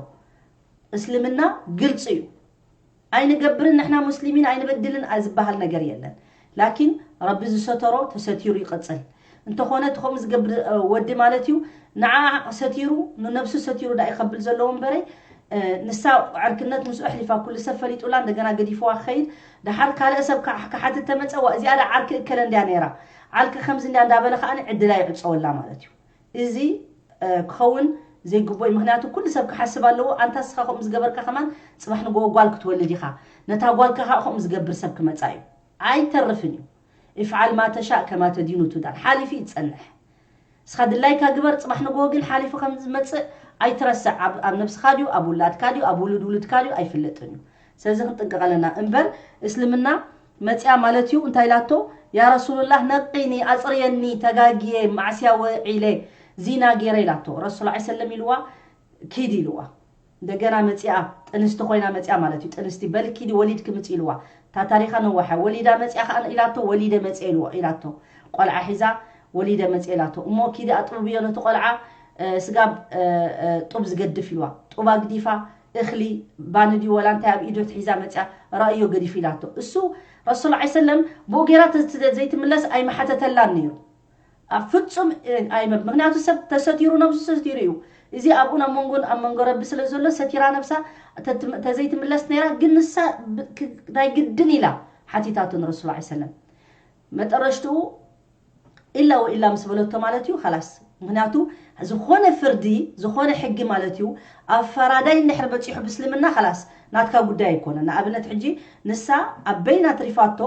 እስልምና ግልፂ እዩ ኣይንገብርን ንሕና ሙስሊሚን ኣይንበድልን ዝበሃል ነገር የለን ላኪን ረቢ ዝሰተሮ ተሰቲሩ ይቐፅል እንተኾነ እቲ ከምኡ ዝገብር ወዲ ማለት እዩ ንዓ ሰቲሩ ንነብሱ ሰቲሩ ዳ ይኸብል ዘለዎ እምበረይ ንሳ ዕርክነት ምስኡ ኣሕሊፋ ኩሉ ሰብ ፈሊጡላ እንደገና ገዲፍዋ ክኸይድ ደሓር ካልእ ሰብ ክሓትት ተመፀ ዋ እዚኣ ዳ ዓርኪ እከለ እንድያ ነይራ ዓርኪ ከምዚ እንድያ እንዳበለ ከዓ ዕድላ ይዕፀወላ ማለት እዩ እዚ ክኸውን ዘይግቦ እዩ ምክንያቱ ኩሉ ሰብ ክሓስብ ኣለዎ ኣንታ ስኻ ከምኡ ዝገበርካ ከማን ፅባሕ ንጎ ጓል ክትወልድ ኢኻ ነታ ጓልካ ከዓ ከምኡ ዝገብር ሰብ ክመፃ እዩ ኣይተርፍን እዩ ኢፍዓል ማ ተሻእ ከማ ተዲኑ ቱዳን ሓሊፉ ይፀንሕ እስኻ ድላይካ ግበር ፅባሕ ንጎ ግን ሓሊፉ ከም ዝመፅእ ኣይትረስዕ። ኣብ ኣብ ነብስኻ ድዩ፣ ኣብ ውላድካ ድዩ፣ ኣብ ውሉድ ውሉድካ ድዩ ኣይፍለጥን እዩ። ስለዚ ክንጥንቀቕ ኣለና እምበር፣ እስልምና መጽያ ማለት እዩ እንታይ ኢላቶ? ያ ረሱሉላህ፣ ነቕኒ፣ ኣጽርየኒ፣ ተጋግየ፣ ማዕስያ ወዒለ፣ ዚና ገይረ ኢላቶ። ረሱል ዐለይሂ ሰለም ኢልዋ፣ ኪዲ ኢልዋ። እንደገና መጽያ፣ ጥንስቲ ኮይና መጽያ ማለት እዩ። ጥንስቲ፣ በል ኪዲ ወሊድኪ ምጺ ኢልዋ። እታ ታሪኻ ነዋሓ። ወሊዳ መጽያ ከኣ ኢላቶ፣ ወሊደ መጽየ ኢልዋ ኢላቶ። ቆልዓ ሒዛ ወሊደ መጽየ ኢላቶ። እሞ ኪዲ ኣጥብብዮ ነቲ ቆልዓ፣ እ፣ ስጋብ፣ እ፣ እ፣ ጡብ ዝገድፍ ኢልዋ። ጡብ ኣግዲፋ፣ እኽሊ፣ ባኒ ድዩ ወላ እንታይ ኣብ ኢዱ ሒዛ መጽያ፣ ረእዮ ገዲፉ ኢላቶ። እሱ ረሱል ዐለይሂ ሰለም ብኡ ገይራ ተ-፣ ተ-፣ ዘይትምለስ ኣይመሓተተላን ነይሩ። ኣብ ፍጹም፣ እ፣ ኣይመ-፣ ምኽንያቱ ሰብ ተሰቲሩ ነብሱ ሰቲሩ እዩ። እዚ ኣብኡ ናብ መንጎን ኣብ መንጎ ረቢ ስለ ዘሎ ሰቲራ ነብሳ ተትም-፣ ተዘይትምለስ ነይራ፣ ግን ንሳ ብ-፣ ክ-፣ ናይ ግድን ኢላ ሓቲታቶ ንረሱል ዐለይሂ ሰለም። መጠረሽትኡ ኢላ ወኢላ ምስ በለቶ ማለት እዩ፣ ኸላስ። ምኽንያቱ ዝኾነ ፍርዲ፣ ዝኾነ ሕጊ ማለት እዩ፣ ኣብ ፈራዳይ እንድሕር በጺሑ ብእስልምና፣ ኸላስ፣ ናትካ ጉዳይ ኣይኮነን። ንኣብነት ሕጂ ንሳ ኣብ በይና ትሪፋቶ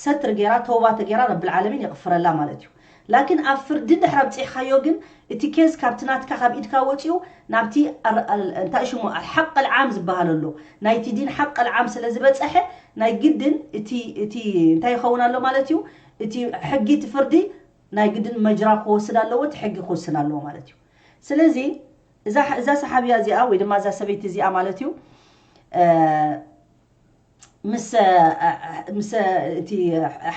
ሰትር ገይራ፣ ተውባ ተገይራ፣ ረብል ዓለሚን የቕፍረላ ማለት እዩ። ላኪን ኣብ ፍርዲ እንድሕር ኣብጺሕካዮ ግን፣ እቲ ኬዝ ካብቲ ናትካ ካብ ኢድካ ወጺኡ ናብቲ ኣር-፣ ኣል-፣ እንታይ ሽሙ፣ ሓቅ ኣልዓም ዝበሃል ኣሎ። ናይቲ ዲን ሓቅ ኣልዓም ስለ ዝበጸሐ፣ ናይ ግድን እቲ፣ እቲ እንታይ ይኸውን ኣሎ ማለት እዩ? እቲ ሕጊ፣ እቲ ፍርዲ ናይ ግድን መጅራ ክወስድ ኣለዎ፣ እቲ ሕጊ ክወስን ኣለዎ ማለት እዩ። ስለዚ እዛ፣ እዛ ሰሓብያ እዚኣ ወይ ድማ እዛ ሰበይቲ እዚኣ ማለት እዩ፣ እ፣ ምስ፣ እ፣ ምስ እቲ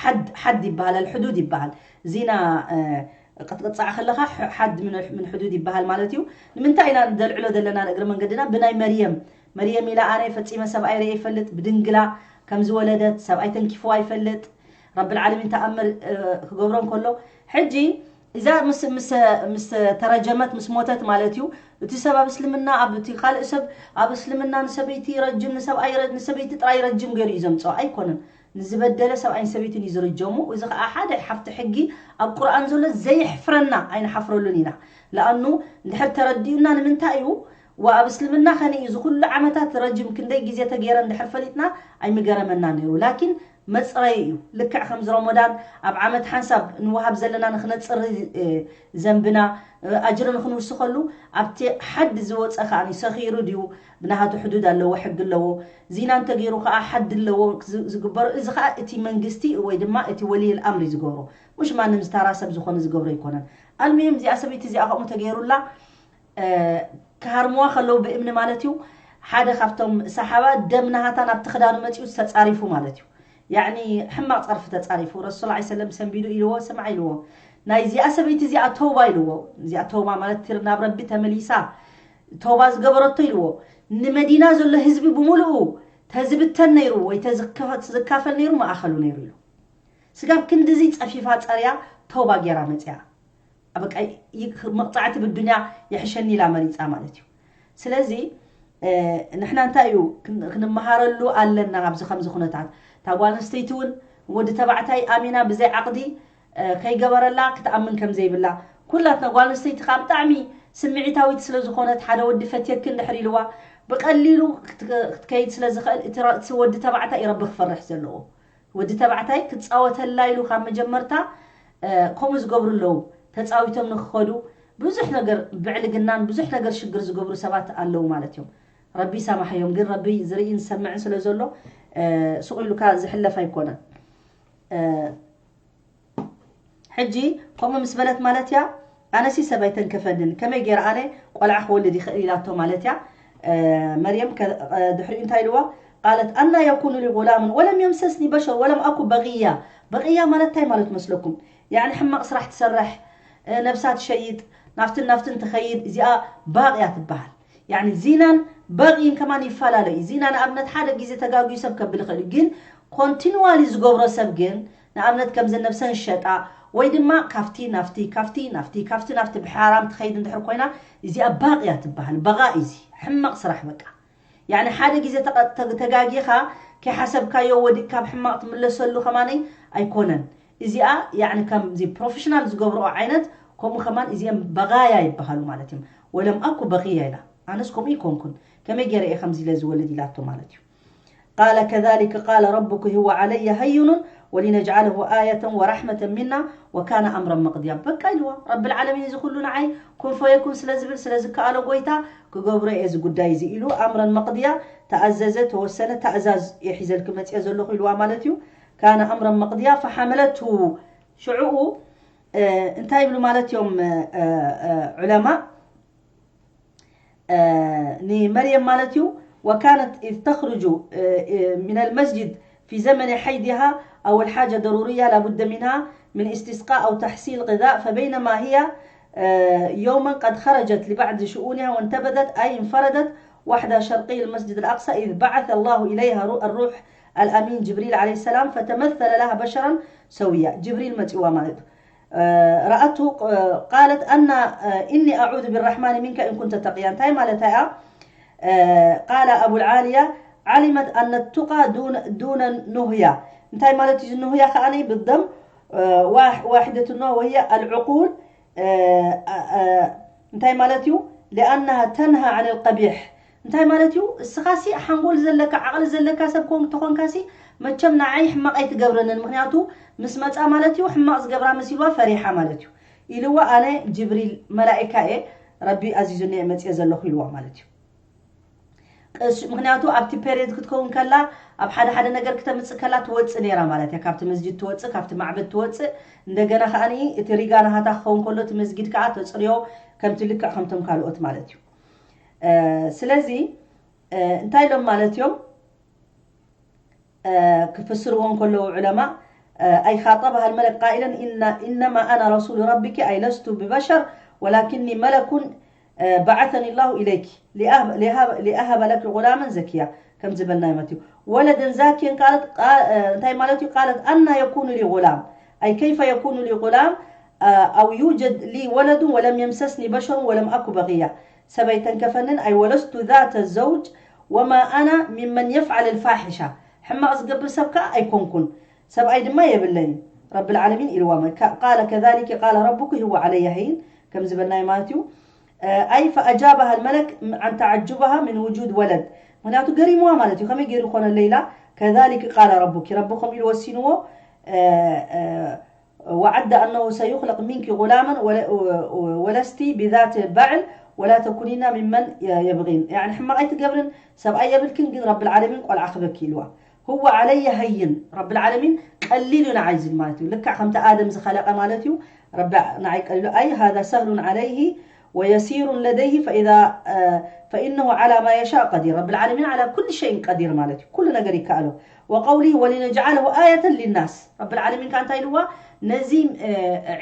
ሓድ፣ ሓድ ይበሃል፣ ኣልሕዱድ ይበሃል። ዚና፣ እ፣ ክትቅጻዕ ከለኻ ሕ-፣ ሓድ ምን፣ ምን ሕዱድ ይበሃል ማለት እዩ። ንምንታይ ኢና ንደልዕሎ ዘለና ንእግሪ መንገድና? ብናይ መርየም፣ መርየም ኢላ ኣነ ፈጺመ ሰብኣይ ርእየ ይፈልጥ፣ ብድንግላ ከም ዝወለደት፣ ሰብኣይ ተንኪፍዋ ይፈልጥ። ረብል ዓለሚን ተኣምር፣ እ፣ ክገብሮ እንከሎ፣ ሕጂ እዛ ምስ፣ ምስ፣ ምስ ተረጀመት፣ ምስ ሞተት ማለት እዩ፣ እቲ ሰብ ኣብ እስልምና፣ ኣብ እቲ ካልእ ሰብ ኣብ እስልምና ንሰበይቲ ረጅም፣ ንሰብኣይ ረ-፣ ንሰበይቲ ጥራይ ረጅም ገይሩ እዩ ዘምጽኦ። ኣይኮነን። ንዝበደለ ሰብኣይን ሰበይትን እዩ ዝርጀሙ። እዚ ኸኣ ሓደ ሓፍቲ ሕጊ ኣብ ቁርኣን ዘሎ ዘየሕፍረና፣ ኣይንሓፍረሉን ኢና። ለኣኑ እንድሕር ተረዲኡና ንምንታይ እዩ፣ ወኣብ እስልምና ኸነ እዩ፣ እዚ ኩሉ ዓመታት ረጅም ክንደይ ግዜ ተገይረ እንድሕር ፈሊጥና ኣይምገረመና ነይሩ። ላኪን መጽረይ እዩ። ልክዕ ከምዚ ረመዳን ኣብ ዓመት ሓንሳብ ንወሃብ ዘለና ንኽነጽሪ፣ እ፣ ዘንብና፣ እ፣ ኣጅሪ ንኽንውስኸሉ፣ ኣብቲ ሓድ ዝወጸ ከኣ ሰኺሩ ድዩ፣ ብናሃቱ ሕዱድ ኣለዎ፣ ሕጊ ኣለዎ። ዚና እንተገይሩ ከኣ ሓድ ኣለዎ ዝ-፣ ዝግበሮ። እዚ ከኣ እቲ መንግስቲ ወይ ድማ እቲ ወሊል ኣምሪ ዝገብሮ፣ ሙሽ ማንም ዝተራ ሰብ ዝኾነ ዝገብሮ ኣይኮነን። ኣልሙሂም እዚኣ ሰበይቲ እዚኣ ከምኡ ተገይሩላ፣ እ፣ ክሃርምዋ ከለዉ ብእምኒ ማለት እዩ። ሓደ ካብቶም ሰሓባ ደም ናሃታ ናብቲ ክዳኑ መጺኡ ተጻሪፉ ማለት እዩ። ያዕኒ ሕማቕ ጸርፊ ተጻሪፉ። ረሱል ዐለይሂ ሰለም ሰንቢዱ ኢልዎ፣ ስማዕ ኢልዎ። ናይ እዚኣ ሰበይቲ እዚኣ ተውባ ኢልዎ። እዚኣ ተውባ ማለት ትር-፣ ናብ ረቢ ተመሊሳ ተውባ ዝገበረቶ ኢልዎ። ንመዲና ዘሎ ህዝቢ ብምሉኡ ተዝብተን ነይሩ ወይ ተዝከ-፣ ዝካፈል ነይሩ መኣኸሉ ነይሩ ኢሉ። ስጋብ ክንድዚ ጸፊፋ ጸርያ ተውባ ገይራ መጽያ። በቃ ይ-፣ መቕጻዕቲ ብዱንያ የሕሸኒ ኢላ መሪጻ ማለት እዩ። ስለዚ፣ እ፣ ንሕና እንታይ እዩ ክን-፣ ክንመሃረሉ ኣለና ኣብዚ ከምዚ ኩነታት? እታ ጓል ኣንስተይቲ እውን ወዲ ተባዕታይ ኣሚና ብዘይ ዓቕዲ፣ እ፣ ከይገበረላ ክትኣምን ከም ዘይብላ፣ ኩላትና ጓል ኣንስተይቲ ከዓ ብጣዕሚ ስምዒታዊት ስለ ዝኾነት፣ ሓደ ወዲ ፈትየኪ እንድሕር ኢልዋ፣ ብቐሊሉ ክት-፣ ክትከይድ ስለ ዝኽእል፣ እቲ ረ-፣ እቲ ወዲ ተባዕታይ እዩ ረቢ ክፈርሕ ዘለዎ። ወዲ ተባዕታይ ክጻወተላ ኢሉ ካብ መጀመርታ፣ እ፣ ከምኡ ዝገብሩ ኣለዉ። ተጻዊቶም ንክኸዱ ብዙሕ ነገር ብዕልግናን ብዙሕ ነገር ሽግር ዝገብሩ ሰባት ኣለዉ ማለት እዮም። ረቢ ይሳማሓዮም፣ ግን ረቢ ዝርእን ዝሰምዕን ስለ ዘሎ፣ እ፣ ስቕ ኢሉካ ዝሕለፍ ኣይኮነን። እ፣ ሕጂ ከምኡ ምስ በለት ማለት እያ፣ ኣነሲ ሰብ ኣይተንከፈንን፣ ከመይ ገይረ ኣነ ቆልዓ ክወልድ ይኽእል ኢላቶ ማለት እያ። እ፣ መርየም ከ-፣ እ፣ ድሕሪኡ እንታይ ኢልዋ? ቃለት ኣና የኩኑ ሊ ጉላምን ወለም የምሰስኒ በሸር ወለም ኣኩ በቕያ። በቕያ ማለት እንታይ ማለት መስለኩም? ያዕኒ ሕማቕ ስራሕ ትሰርሕ፣ እ፣ ነብሳ ትሸይጥ፣ ናፍትን ናፍትን ትኸይድ፣ እዚኣ ባቕያ ትበሃል። ያዕኒ ዚናን በቕይን ከማን ይፈላለ እዩ። ዚና ንኣብነት ሓደ ግዜ ተጋግዩ ሰብ ከብል ይኽእል እዩ፣ ግን ኮንቲኑዋሊ ዝገብሮ ሰብ ግን ንኣብነት ከምዘን ነብሰን ዝሸጣ ወይ ድማ ካብቲ ናፍቲ፣ ካብቲ ናፍቲ፣ ካብቲ ናፍቲ ብሓራም ትኸይድ እንድሕር ኮይና፣ እዚኣ ባቕያ ትበሃል። በቓ እዩ እዚ ሕማቕ ስራሕ በቃ። ያዕኒ ሓደ ግዜ ተቐ-፣ ተግ-፣ ተጋጊኻ ከይሓሰብካዮ ወዲቕካ ኣብ ሕማቕ ትምለሰሉ ከማነይ ኣይኮነን። እዚኣ ያዕኒ ከምዚ ፕሮፌሽናል ዝገብርኦ ዓይነት ከምኡ ከማን እዚኦም በቓያ ይበሃሉ ማለት እዮም። ወለም ኣኩ በቕያ ኢላ። ኣነስ ከምኡ ይኮንኩን። ከመይ ገይረ እየ ከምዚ ኢለ ዝወልድ ኢላቶ ማለት እዩ። ቃለ ከዛሊከ ቃለ ረቡኪ ሁወ ዓለየ ሀይኑን ولنجعله آية ورحمة منا وكان أمرا مقضيا። በቃ ኢልዋ። ረብል ዓለሚን እዚ ኩሉ ንዓይ ኩን ፈየኩን ስለ ዝብል፣ ስለ ዝከኣሎ ጎይታ ክገብሮ እየ እዚ ጉዳይ እዚ ኢሉ ኣምረን መቕድያ ተኣዘዘ፣ ተወሰነ፣ ታእዛዝ እየ ሒዘልኪ መፅየ ዘለኹ ኢልዋ ማለት እዩ። ካነ ኣምረን መቕድያ ፈሓመለቱ ሽዕኡ እንታይ ይብሉ ማለት እዮም ዑለማ ንመርየም ማለት እዩ። وكانت إذ تخرج من المسجد في زمن حيضها أو الحاجة ضرورية لابد منها من استسقاء أو تحصيل غذاء، فبينما هي يوما قد خرجت لبعض شؤونها وانتبذت أي انفردت وحدها شرقي المسجد الأقصى إذ بعث الله إليها الروح الأمين جبريل عليه السلام فتمثل لها بشرا سويا. جبريل መፂዋ ማለት እዩ። رأته قالت أن إني أعوذ بالرحمن منك إن كنت تقيا. እንታይ ማለት እያ? قال أبو العالية علمت أن التقى دون دون نهية. እንታይ ማለት እዩ? ንህያ ከዓኒ ብደም واحدة وهي العقول እንታይ ማለት እዩ? لأنها تنهى عن القبيح። እንታይ ማለት እዩ? እስኻሲ ሓንጎል ዘለካ ዓቕሊ ዘለካ ሰብ ኮን ተኾንካሲ መቸም ንዓይ ሕማቕ ኣይትገብረንን፣ ምክንያቱ ምስ መፃ ማለት እዩ ሕማቕ ዝገብራ መሲልዋ ፈሪሓ ማለት እዩ ኢልዋ። ኣነ ጅብሪል መላኢካ እየ፣ ረቢ ኣዚዙኒ እየ መፅየ ዘለኹ ኢልዋ ማለት እዩ። ምክንያቱ ኣብቲ ፔሬድ ክትከውን ከላ ኣብ ሓደ ሓደ ነገር ክተምፅእ ከላ ትወፅእ ነይራ ማለት እያ። ካብቲ መስጅድ ትወፅእ፣ ካብቲ ማዕበድ ትወፅእ። እንደገና ከዓ እቲ ሪጋ ናሃታ ክኸውን ከሎ እቲ መስጊድ ከዓ ተፅርዮ ከምቲ ልክዕ ከምቶም ካልኦት ማለት እዩ። ስለዚ እንታይ ኢሎም ማለት እዮም ክፍስርዎ እንከለዉ ዑለማ أي خاطبها الملك قائلا إن إنما أنا رسول ربك أي لست ببشر ولكني ملك بعثني الله إليك لأهب لأهب لأهب لك غلاما زكيا ከም ዝበልናዮ ማለት እዩ። ولدا زاكيا قالت እንታይ ማለት እዩ? قالت أنى يكون لي غلام أي كيف يكون لي غلام أو يوجد لي ولد ولم يمسسني بشر ولم أك بغيا ሰብ ኣይተንከፈንን أي ولست ذات زوج وما أنا ممن يفعل الفاحشة ሕማቕ ዝገብር ሰብ ከዓ ኣይኮንኩን ሰብኣይ ድማ የብለይን ረብል ዓለሚን ኢልዋ። قال كذلك قال ربك هو علي هين ከም ዝበልናዮ ማለት እዩ። أي فأجابها الملك عن تعجبها من وجود ولد ምክንያቱ ገሪምዋ ማለት እዩ። ከመይ ገይሩ ይኾነለይ ኢላ كذلك قال ربك ረቢ ከምኡ ኢሉ ወሲንዎ وعد أنه سيخلق منك غلاما ولست بذات بعل ولا تكونين ممن يبغين يعني ሕማቕ ኣይትገብርን ሰብኣይ የብልክን ግን ረብል ዓለሚን ቆልዓ ክበኪ ኢልዋ። هو علي هين ረብል ዓለሚን ቀሊል እዩ ንዓይ ዝብል ማለት እዩ። ልክዕ ከምቲ ኣደም ዝኸለቐ ማለት እዩ። ረቢ ንዓይ ቀሊሉ أي هذا سهل عليه ويسير لديه فإذا فإنه على ما يشاء قدير ረብል ዓለሚን على كل شيء قدير ማለት እዩ። ኩሉ ነገር ይከኣሎ። وقوله ولنجعله آية للناس ረብል ዓለሚን ከዓ እንታይ ኢልዋ? ነዚ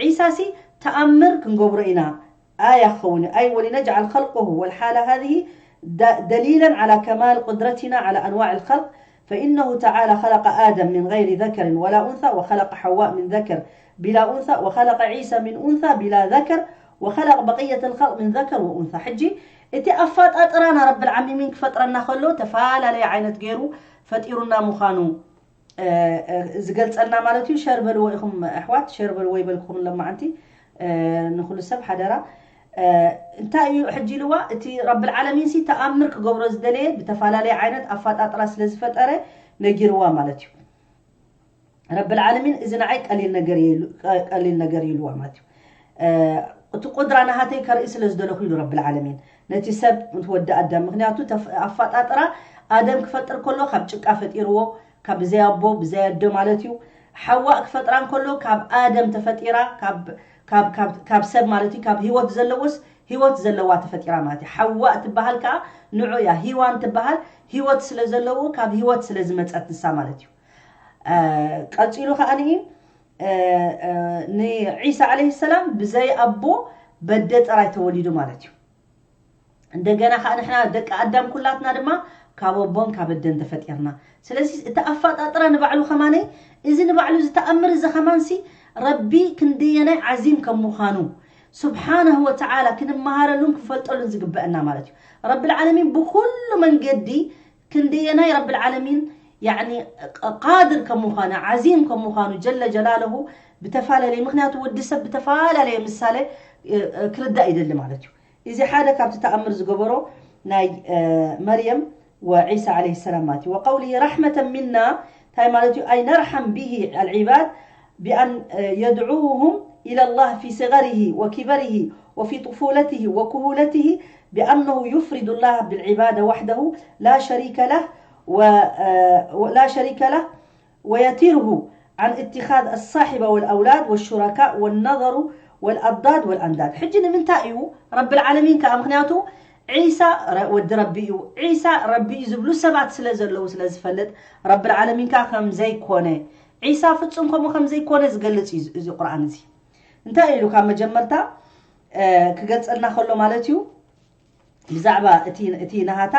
ዒሳ ሲ ተኣምር ክንገብሮ ኢና ኣያ ክኸውን እዩ። أي ولنجعل خلقه والحالة هذه دليلا على كمال قدرتنا على أنواع الخلق فإنه تعالى خلق آدم من غير ذكر ولا أنثى وخلق حواء من ذكر بلا أنثى وخلق عيسى من أنثى بلا ذكر وخلق بقية الخلق من ذكر وأنثى ሕጂ እቲ ኣፋጣጥራና ረብል ዓሚሚን ክፈጥረና ከሎ ተፈላለየ ዓይነት ገይሩ ፈጢሩና ምዃኑ ዝገልፀልና ማለት እዩ። ሸር በልዎ ኢኹም ኣሕዋት፣ ሸር በልዎ ይበልኩም ለማዓንቲ ንኩሉ ሰብ ሓደራ። እንታይ እዩ ሕጂ ኢልዋ? እቲ ረብል ዓለሚን ሲ ተኣምር ክገብሮ ዝደለየ ብተፈላለየ ዓይነት ኣፋጣጥራ ስለ ዝፈጠረ ነጊርዋ ማለት እዩ። ረብል ዓለሚን እዚ ንዓይ ቀሊል ነገር እዩ ኢልዋ ማለት እዩ። እቲ ቁድራ ናሃተይ ከርኢ ስለ ዝደለኹ ኢሉ ረብል ዓለሚን ነቲ ሰብ ወዲ ኣዳም። ምክንያቱ ኣፋጣጥራ ኣደም ክፈጥር ከሎ ካብ ጭቃ ፈጢርዎ ካብ ብዘይ ኣቦ ብዘይ ኣዶ ማለት እዩ። ሓዋእ ክፈጥራ እንከሎ ካብ ኣደም ተፈጢራ ካብ ሰብ ማለት እዩ። ካብ ህይወት ዘለዎስ ህይወት ዘለዋ ተፈጢራ ማለት እዩ። ሓዋእ ትበሃል ከዓ ንዑ እያ። ሂዋን ትበሃል ህይወት ስለ ዘለዎ ካብ ህይወት ስለ ዝመፀት ንሳ ማለት እዩ። ቀፂሉ ከዓ ንዒሳ ዓለይሂ ሰላም ብዘይ ኣቦ በደ ጥራይ ተወሊዱ ማለት እዩ። እንደገና ከዓ ንሕና ደቂ ኣዳም ኩላትና ድማ ካብ ኣቦን ካብ ኣደን ተፈጢርና። ስለዚ እቲ ኣፋጣጥራ ንባዕሉ ከማነይ እዚ ንባዕሉ ዝተኣምር እዚ ከማንሲ ረቢ ክንደየናይ ዓዚም ከም ምዃኑ ስብሓነሁ ወተዓላ ክንመሃረሉን ክንፈልጠሉን ዝግበአና ማለት እዩ። ረብል ዓለሚን ብኩሉ መንገዲ ክንደየናይ ረብል ዓለሚን ያኒ ቃድር ከም ምዃኑ ዓዚም ከም ምዃኑ ጀለ ጀላለሁ ብተፈላለየ ምክንያቱ ወዲ ሰብ ብተፈላለየ ምሳሌ ክርዳእ ይደሊ ማለት እዩ። እዚ ሓደ ካብቲ ተኣምር ዝገበሮ ናይ መርየም ወዒሳ ዓለይሂ ሰላም ማለት እዩ። وقوله رحمة منا እንታይ ማለት እዩ? أي نرحم به العباد بأن يدعوهم إلى الله في صغره وكبره وفي طفولته وكهولته بأنه يفرد الله بالعبادة وحده لا شريك له و لا شريك له ويتره عن اتخاذ الصاحب والأولاد والشركاء والنظر والأضداد والأنداد. ሕጂ ንምንታይ እዩ ረብል ዓለሚን ከኣ? ምኽንያቱ ዒሳ ወዲ ረቢ እዩ፣ ዒሳ ረቢ እዩ ዝብሉ ሰባት ስለ ዘለዉ ስለ ዝፈልጥ፣ ረብል ዓለሚን ከኣ ከም ዘይኮነ፣ ዒሳ ፍጹም ከምኡ ከም ዘይኮነ ዝገልጽ እዩ እዚ ቁርኣን እዚ። እንታይ ኢሉ ካብ መጀመርታ ክገልጸልና ከሎ ማለት እዩ? ብዛዕባ እቲ ናሃታ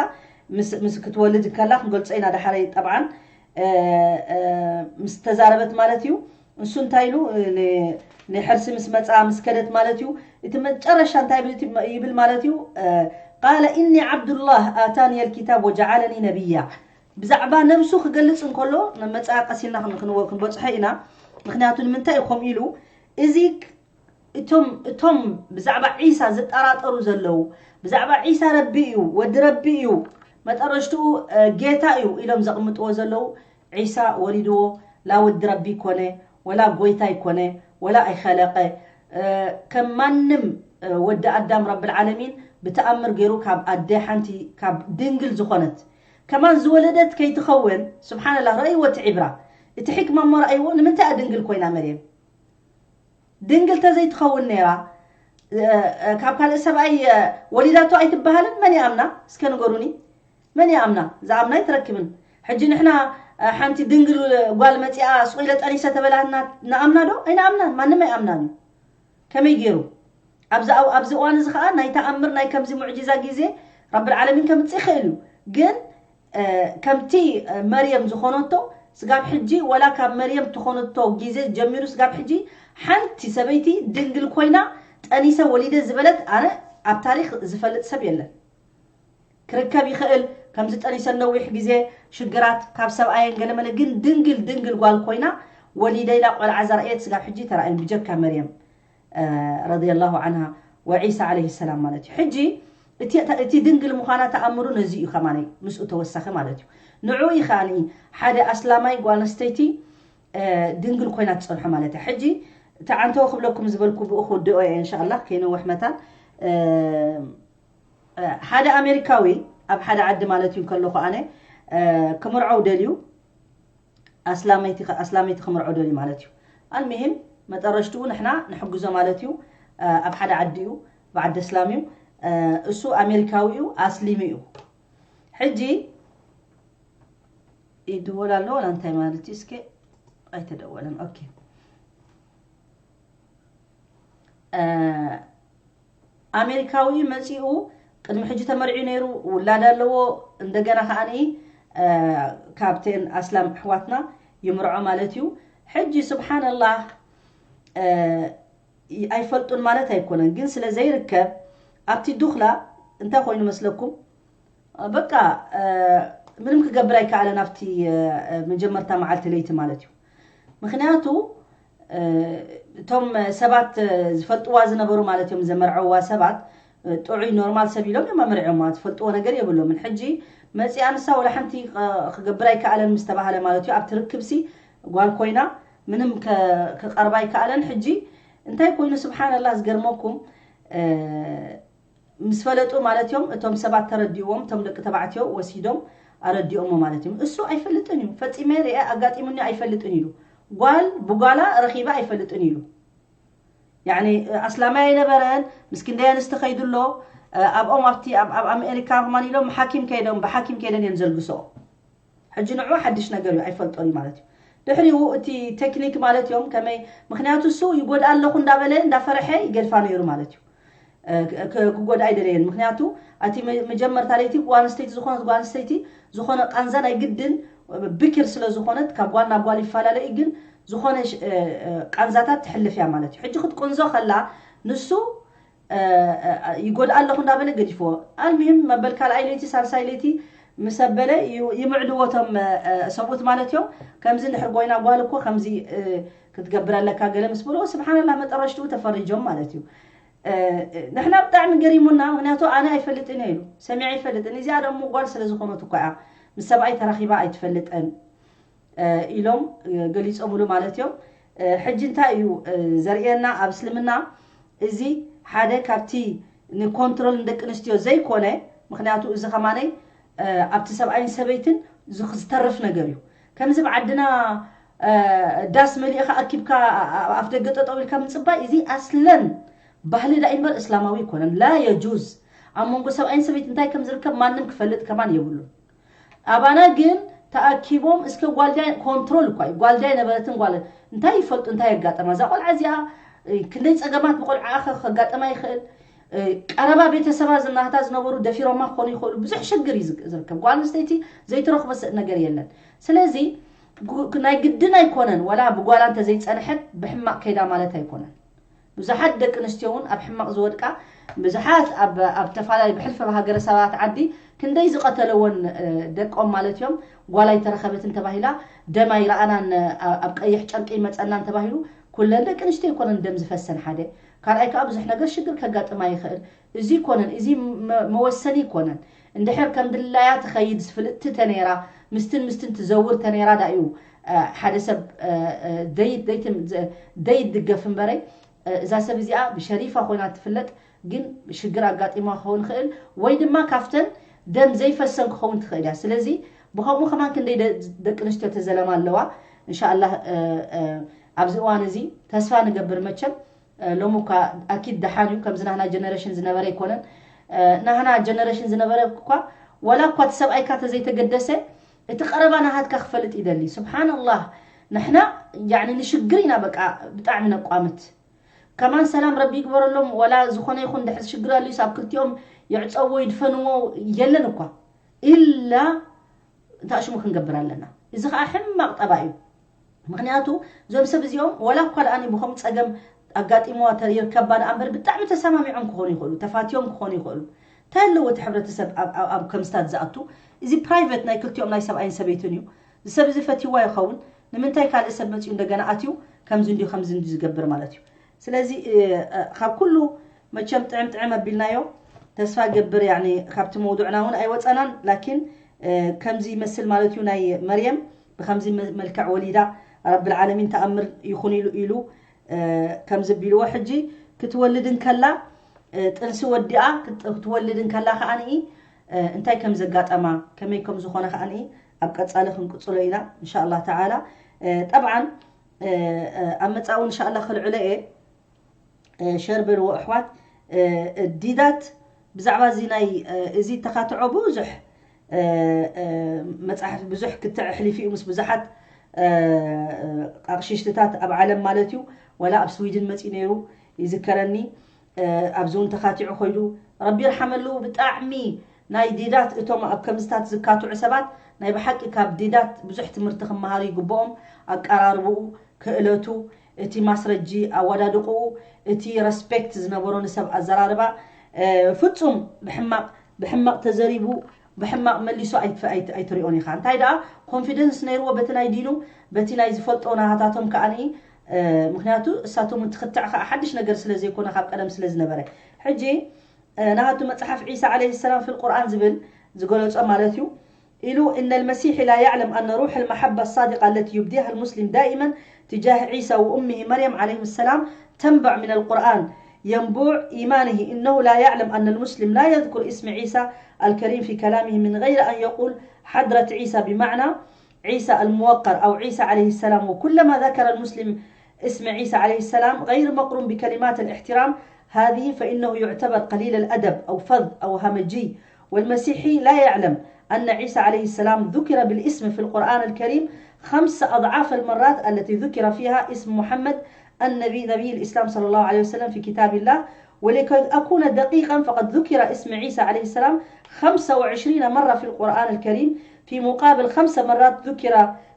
ምስ ክትወልድ ከላ ክንገልጾ ኢና ዳሓረይ። ጠብዓን ምስ ተዛረበት ማለት እዩ። እሱ እንታይ ኢሉ? ንሕርሲ ምስ መጻ ምስ ከደት ማለት እዩ። እቲ መጨረሻ እንታይ ይብል ማለት እዩ? قال إني عبد الله آتاني الكتاب وجعلني نبيا። ብዛዕባ ነብሱ ክገልጽ እንከሎ መጻ ቀሲልና ክንበጽሖ ኢና። ምክንያቱ ንምንታይ እዩ ከምኡ ኢሉ? እዚ እቶም እቶም ብዛዕባ ዒሳ ዝጠራጠሩ ዘለዉ፣ ብዛዕባ ዒሳ ረቢ እዩ፣ ወዲ ረቢ እዩ፣ መጠረሽትኡ ጌታ እዩ ኢሎም ዘቕምጥዎ ዘለዉ፣ ዒሳ ወሊድዎ ላ ወዲ ረቢ ይኮነ፣ ወላ ጎይታ ይኮነ፣ ወላ ኣይኸለቀ። ከም ማንም ወዲ ኣዳም ረብል ዓለሚን ብተኣምር ገይሩ ካብ ኣደ ሓንቲ ካብ ድንግል ዝኾነት ከማን ዝወለደት ከይትኸውን። ስብሓንላህ፣ ረእይዎ እቲ ዒብራ፣ እቲ ሕክማ እሞ ረእይዎ። ንምንታይ እያ ድንግል ኮይና መርየም? ድንግል ተዘይትኸውን ነይራ ካብ ካልእ ሰብኣይ ወሊዳቶ ኣይትበሃልን። መን ይኣምና? እስከ ንገሩኒ። መን ይኣምና? ዝኣምና ኣይትረክብን። ሕጂ ንሕና ሓንቲ ድንግል ጓል መፂኣ ስቕ ኢለ ጠኒሰ ተበላህና ንኣምና ዶ? ኣይንኣምናን። ማንም ኣይኣምናን እዩ። ከመይ ገይሩ? ኣብዚ እዋን እዚ ከዓ ናይ ተኣምር ናይ ከምዚ ሙዕጂዛ ግዜ ረብል ዓለሚን ከምፅእ ይኽእል እዩ። ግን ከምቲ መርየም ዝኾነቶ ስጋብ ሕጂ፣ ወላ ካብ መርየም ትኾነቶ ግዜ ጀሚሩ ስጋብ ሕጂ ሓንቲ ሰበይቲ ድንግል ኮይና ጠኒሰ ወሊደ ዝበለት ኣነ ኣብ ታሪክ ዝፈልጥ ሰብ የለን። ክርከብ ይኽእል ከምዚ ጠኒሰ ነዊሕ ግዜ ሽግራት ካብ ሰብኣየን ገለመለ፣ ግን ድንግል ድንግል ጓል ኮይና ወሊደ ኢላ ቆልዓ ዘርኣየት ስጋብ ሕጂ ተራእየን ብጀካ መርየም ረዲየላሁ ዓንሃ ወዒሳ ዓለይሂ ሰላም ማለት እዩ። ሕጂ እቲ ድንግል ምዃና ተኣምሩ ነዚ እዩ ከማነይ ምስኡ ተወሳኺ ማለት እዩ። ንዑ እዩ ከኣ ሓደ ኣስላማይ ጓል ኣንስተይቲ ድንግል ኮይና ትጸንሖ ማለት እያ። ሕጂ ተዓንተወ ክብለኩም ዝበልኩ ብኡ ክውድኦ እየ እንሻላ ከይነውሕ መታን። ሓደ ኣሜሪካዊ ኣብ ሓደ ዓዲ ማለት እዩ ከለኹ ኣነ ክምርዖው ደልዩ ኣስላመይቲ ኣስላመይቲ ክምርዖ ደልዩ ማለት እዩ። ኣልሚሂም መጠረሽትኡ ንሕና ንሕግዞ ማለት እዩ። ኣብ ሓደ ዓዲ እዩ፣ ብዓዲ እስላም እዩ። እሱ ኣሜሪካዊ እዩ፣ ኣስሊሚ እዩ። ሕጂ ይድወል ኣሎ ወላ እንታይ ማለት እዩ? እስከ ኣይተደወለን። ኦኬ። ኣሜሪካዊ መፂኡ ቅድሚ ሕጂ ተመርዒ ነይሩ፣ ውላድ ኣለዎ። እንደገና ከዓኒ ካብተን ኣስላም ኣሕዋትና ይምርዖ ማለት እዩ። ሕጂ ስብሓንላህ ኣይፈልጡን ማለት ኣይኮነን፣ ግን ስለ ዘይርከብ ኣብቲ ዱኽላ እንታይ ኮይኑ መስለኩም? በቃ ምንም ክገብር ኣይከኣለን ኣብቲ መጀመርታ መዓልቲ ለይቲ ማለት እዩ። ምክንያቱ እቶም ሰባት ዝፈልጥዋ ዝነበሩ ማለት እዮም ዘመርዐዋ ሰባት ጥዑይ ኖርማል ሰብ ኢሎም እዮም ኣመርዕዮማ፣ ዝፈልጥዎ ነገር የብሎምን። ሕጂ መፂኣ ንሳ ወላ ሓንቲ ክገብር ኣይከኣለን ምስ ተባሃለ ማለት እዩ ኣብቲ ርክብሲ ጓል ኮይና ምንም ክቐርባ ኣይከኣለን። ሕጂ እንታይ ኮይኑ ስብሓንላህ ዝገርመኩም ምስ ፈለጡ ማለት እዮም እቶም ሰባት ተረዲእዎም እቶም ደቂ ተባዕትዮ ወሲዶም ኣረዲኦሞ ማለት እዮም። እሱ ኣይፈልጥን እዩ፣ ፈፂመ ርአ ኣጋጢሙኒ ኣይፈልጥን ኢሉ። ጓል ብጓላ ረኺበ ኣይፈልጥን ኢሉ። ያኒ ኣስላማይ ኣይነበረን። ምስ ክንደይ ኣንስቲ ከይዱ ኣሎ ኣብኦም ኣብቲ ኣብ ኣሜሪካ ከማን ኢሎም ሓኪም ከይዶም ብሓኪም ከይደን እየን ዘልግስኦ። ሕጂ ንዑ ሓድሽ ነገር እዩ ኣይፈልጦን እዩ ማለት እዩ። ድሕሪኡ እቲ ቴክኒክ ማለት እዮም ከመይ ምክንያቱ እሱ ይጎድኣ ኣለኹ እንዳበለ እንዳፈረሐ ይገድፋ ነይሩ ማለት እዩ። ክጎድኣ ኣይደለየን ምክንያቱ ኣቲ መጀመርታ ለይቲ ጓል ኣንስተይቲ ዝኾነት ጓል ኣንስተይቲ ዝኾነ ቃንዛ ናይ ግድን ብክር ስለ ዝኾነት ካብ ጓል ናብ ጓል ይፈላለ እዩ ግን ዝኾነ ቃንዛታት ትሕልፍ እያ ማለት እዩ። ሕጂ ክትቁንዞ ከላ ንሱ ይጎድኣ ኣለኹ እንዳበለ ገዲፍዎ። ኣልሚሂም መበል ካልኣይ ለይቲ ሳልሳይ ለይቲ ምስ ኣበለ ይምዕድዎ እቶም ሰብኡት ማለት እዮም። ከምዚ እንድሕር ጎይና ጓል እኮ ከምዚ ክትገብር ኣለካ ገለ ምስ በልዎ ስብሓንላህ መጠረሽትኡ ተፈሪጆም ማለት እዩ። ንሕና ብጣዕሚ ገሪሙና ምክንያቱ ኣነ ኣይፈልጥን እየ ኢሉ ሰሚዐ ኣይፈልጥን። እዚኣ ደሞ ጓል ስለ ዝኾነት እኳ እያ ምስ ሰብኣይ ተራኺባ ኣይትፈልጥን። ኢሎም ገሊጾምሉ ማለት እዮም። ሕጂ እንታይ እዩ ዘርእየና? ኣብ እስልምና እዚ ሓደ ካብቲ ንኮንትሮል ንደቂ ኣንስትዮ ዘይኮነ፣ ምክንያቱ እዚ ከማነይ ኣብቲ ሰብኣይን ሰበይትን ዝተርፍ ነገር እዩ። ከምዚ ብዓድና ዳስ መሊእካ ኣኪብካ ኣፍ ደገ ጠጠው ኢልካ ምፅባይ፣ እዚ ኣስለን ባህሊ ዳ እምበር እስላማዊ ኣይኮነን። ላ የጁዝ። ኣብ መንጎ ሰብኣይን ሰበይት እንታይ ከም ዝርከብ ማንም ክፈልጥ ከማን የብሉን። ኣባና ግን ተኣኪቦም እስከ ጓልዳይ ኮንትሮል እኳ እዩ። ጓልዳይ ነበረትን ጓል እንታይ ይፈልጡ እንታይ የጋጠማ እዛ ቆልዓ እዚኣ፣ ክንደይ ፀገማት ብቆልዓ ከጋጠማ ይኽእል። ቀረባ ቤተሰባ ዝናታ ዝነበሩ ደፊሮማ ክኾኑ ይኽእሉ። ብዙሕ ሽግር እዩ ዝርከብ። ጓል ኣንስተይቲ ዘይትረኽቦ ነገር የለን። ስለዚ ናይ ግድን ኣይኮነን፣ ወላ ብጓላ እንተዘይፀንሐት ብሕማቕ ከይዳ ማለት ኣይኮነን። ብዙሓት ደቂ ኣንስትዮ እውን ኣብ ሕማቕ ዝወድቃ፣ ብዙሓት ኣብ ተፈላለዩ ብሕልፊ ኣብ ሃገረ ሰባት ዓዲ ክንደይ ዝቐተለወን ደቆም ማለት እዮም። ጓል ኣይተረኸበትን ተባሂላ፣ ደም ኣይረኣናን፣ ኣብ ቀይሕ ጨርቂ ይመፀናን ተባሂሉ፣ ኩለን ደቂ ኣንስትዮ ኣይኮነን ደም ዝፈሰን ሓደ። ካልኣይ ከዓ ብዙሕ ነገር ሽግር ከጋጥማ ይኽእል። እዚ ይኮነን፣ እዚ መወሰኒ ይኮነን። እንድሕር ከም ድላያ ትኸይድ ፍልጥቲ ተነይራ፣ ምስትን ምስትን ትዘውር ተነይራ ዳ እዩ ሓደ ሰብ ደይድገፍ እምበረይ፣ እዛ ሰብ እዚኣ ብሸሪፋ ኮይና ትፍለጥ፣ ግን ሽግር ኣጋጢማ ክኸውን ይኽእል፣ ወይ ድማ ካፍተን ደም ዘይፈሰን ክኸውን ትኽእል እያ። ስለዚ ብኸምኡ ከማን ክንደይ ደቂ ኣንስትዮ ተዘለማ ኣለዋ። እንሻኣላህ ኣብዚ እዋን እዚ ተስፋ ንገብር መቸም ሎሚ እኳ ኣኪድ ደሓን እዩ። ከምዚ ናህና ጀነሬሽን ዝነበረ ኣይኮነን። ናህና ጀነሬሽን ዝነበረ እኳ፣ ዋላ እኳ እቲ ሰብኣይካ ተዘይተገደሰ፣ እቲ ቀረባ ናሃትካ ክፈልጥ ይደሊ። ስብሓንላህ፣ ንሕና ያኒ ንሽግር ኢና በቃ ብጣዕሚ ነቋምት። ከማን ሰላም ረቢ ይግበረሎም። ዋላ ዝኾነ ይኹን ድሕር ሽግር ኣልዩስ ኣብ ክልቲኦም የዕፀዎ ይድፈንዎ የለን እኳ፣ ኢላ እንታይ ሽሙ ክንገብር ኣለና። እዚ ከዓ ሕማቕ ጠባይ እዩ። ምክንያቱ እዞም ሰብ እዚኦም ዋላ እኳ ደኣ ብኸም ፀገም ኣጋጢምዋ ይርከባ ደኣ እምበር ብጣዕሚ ተሰማሚዖም ክኾኑ ይኽእሉ፣ ተፋትዮም ክኾኑ ይኽእሉ። እንታይ ኣለዎ እቲ ሕብረተሰብ ኣብ ከምስታት ዝኣቱ? እዚ ፕራይቨት ናይ ክልቲኦም ናይ ሰብኣይን ሰበይትን እዩ። እዚ ሰብ እዚ ፈትይዋ ይኸውን። ንምንታይ ካልእ ሰብ መፅኡ እንደገና ኣትዩ ከምዚ እንዲዩ ከምዚ እንዲዩ ዝገብር ማለት እዩ። ስለዚ ካብ ኩሉ መቸም ጥዕም ጥዕም ኣቢልናዮ። ተስፋ ገብር ያኒ ካብቲ መውዱዕና እውን ኣይወፀናን። ላኪን ከምዚ ይመስል ማለት እዩ። ናይ መርየም ብከምዚ መልክዕ ወሊዳ፣ ረብል ዓለሚን ተኣምር ይኹን ኢሉ ኢሉ ከምዚ ቢልዎ። ሕጂ ክትወልድ እንከላ ጥንሲ ወዲኣ ክትወልድ እንከላ ከዓኒ እንታይ ከም ዘጋጠማ ከመይ ከም ዝኾነ ከዓኒ ኣብ ቀፃሊ ክንቅፅሎ ኢና እንሻላ ተዓላ። ጠብዓን ኣብ መፃኡ እንሻላ ክልዕሎ እየ። ሸር በልዎ ኣሕዋት። ዲዳት ብዛዕባ እዚ ናይ እዚ ተኻትዖ ብዙሕ መፅሓፍ ብዙሕ ክትዕ ኣሕሊፉ እዩ ምስ ብዙሓት ኣቕሽሽትታት ኣብ ዓለም ማለት እዩ። ወላ ኣብ ስዊድን መፂኡ ነይሩ ይዝከረኒ። ኣብዚ እውን ተኻቲዑ ኮይዱ ረቢ ይርሓመሉ። ብጣዕሚ ናይ ዲዳት እቶም ኣብ ከምዝታት ዝካትዑ ሰባት ናይ ብሓቂ ካብ ዲዳት ብዙሕ ትምህርቲ ክመሃሩ ይግብኦም። ኣቀራርብኡ ክእለቱ፣ እቲ ማስረጂ ኣወዳድቕኡ፣ እቲ ረስፔክት ዝነበሮ ንሰብ ኣዘራርባ፣ ፍጹም ብሕማቕ ብሕማቕ ተዘሪቡ ብሕማቕ መሊሱ ኣይትሪኦን ኢኻ። እንታይ ደኣ ኮንፊደንስ ነይርዎ በቲ ናይ ዲኑ፣ በቲ ናይ ዝፈልጦ ናሃታቶም ከኣ። ምክንያቱ እሳቶም ትኽትዕ ከኣ ሓድሽ ነገር ስለ ዘይኮነ ካብ ቀደም ስለ ዝነበረ። ሕጂ ናሃቱ መጽሓፍ ዒሳ ዓለይሂ ሰላም ፊል ቁርኣን ዝብል ዝገለጾ ማለት እዩ። إلو إن المسيح لا يعلم أن روح المحبة الصادقة التي يبديها المسلم دائما تجاه عيسى وأمه مريم عليهم السلام تنبع من القرآن ينبوع إيمانه. إنه لا يعلم أن المسلم لا يذكر اسم عيسى الكريم في كلامه من غير أن يقول حضرة عيسى، بمعنى عيسى الموقر أو عيسى عليه السلام. وكلما ذكر المسلم اسم عيسى عليه السلام غير مقرون بكلمات الاحترام هذه فإنه يعتبر قليل الأدب أو فظ أو همجي. والمسيحي لا يعلم أن عيسى عليه السلام ذكر بالاسم في القرآن الكريم خمس أضعاف المرات التي ذكر فيها اسم محمد النبي، نبي الإسلام صلى الله عليه وسلم في كتاب الله. ولكي أكون دقيقا فقد ذكر اسم عيسى عليه السلام خمسة وعشرين مرة في القرآن الكريم في مقابل خمس مرات ذكر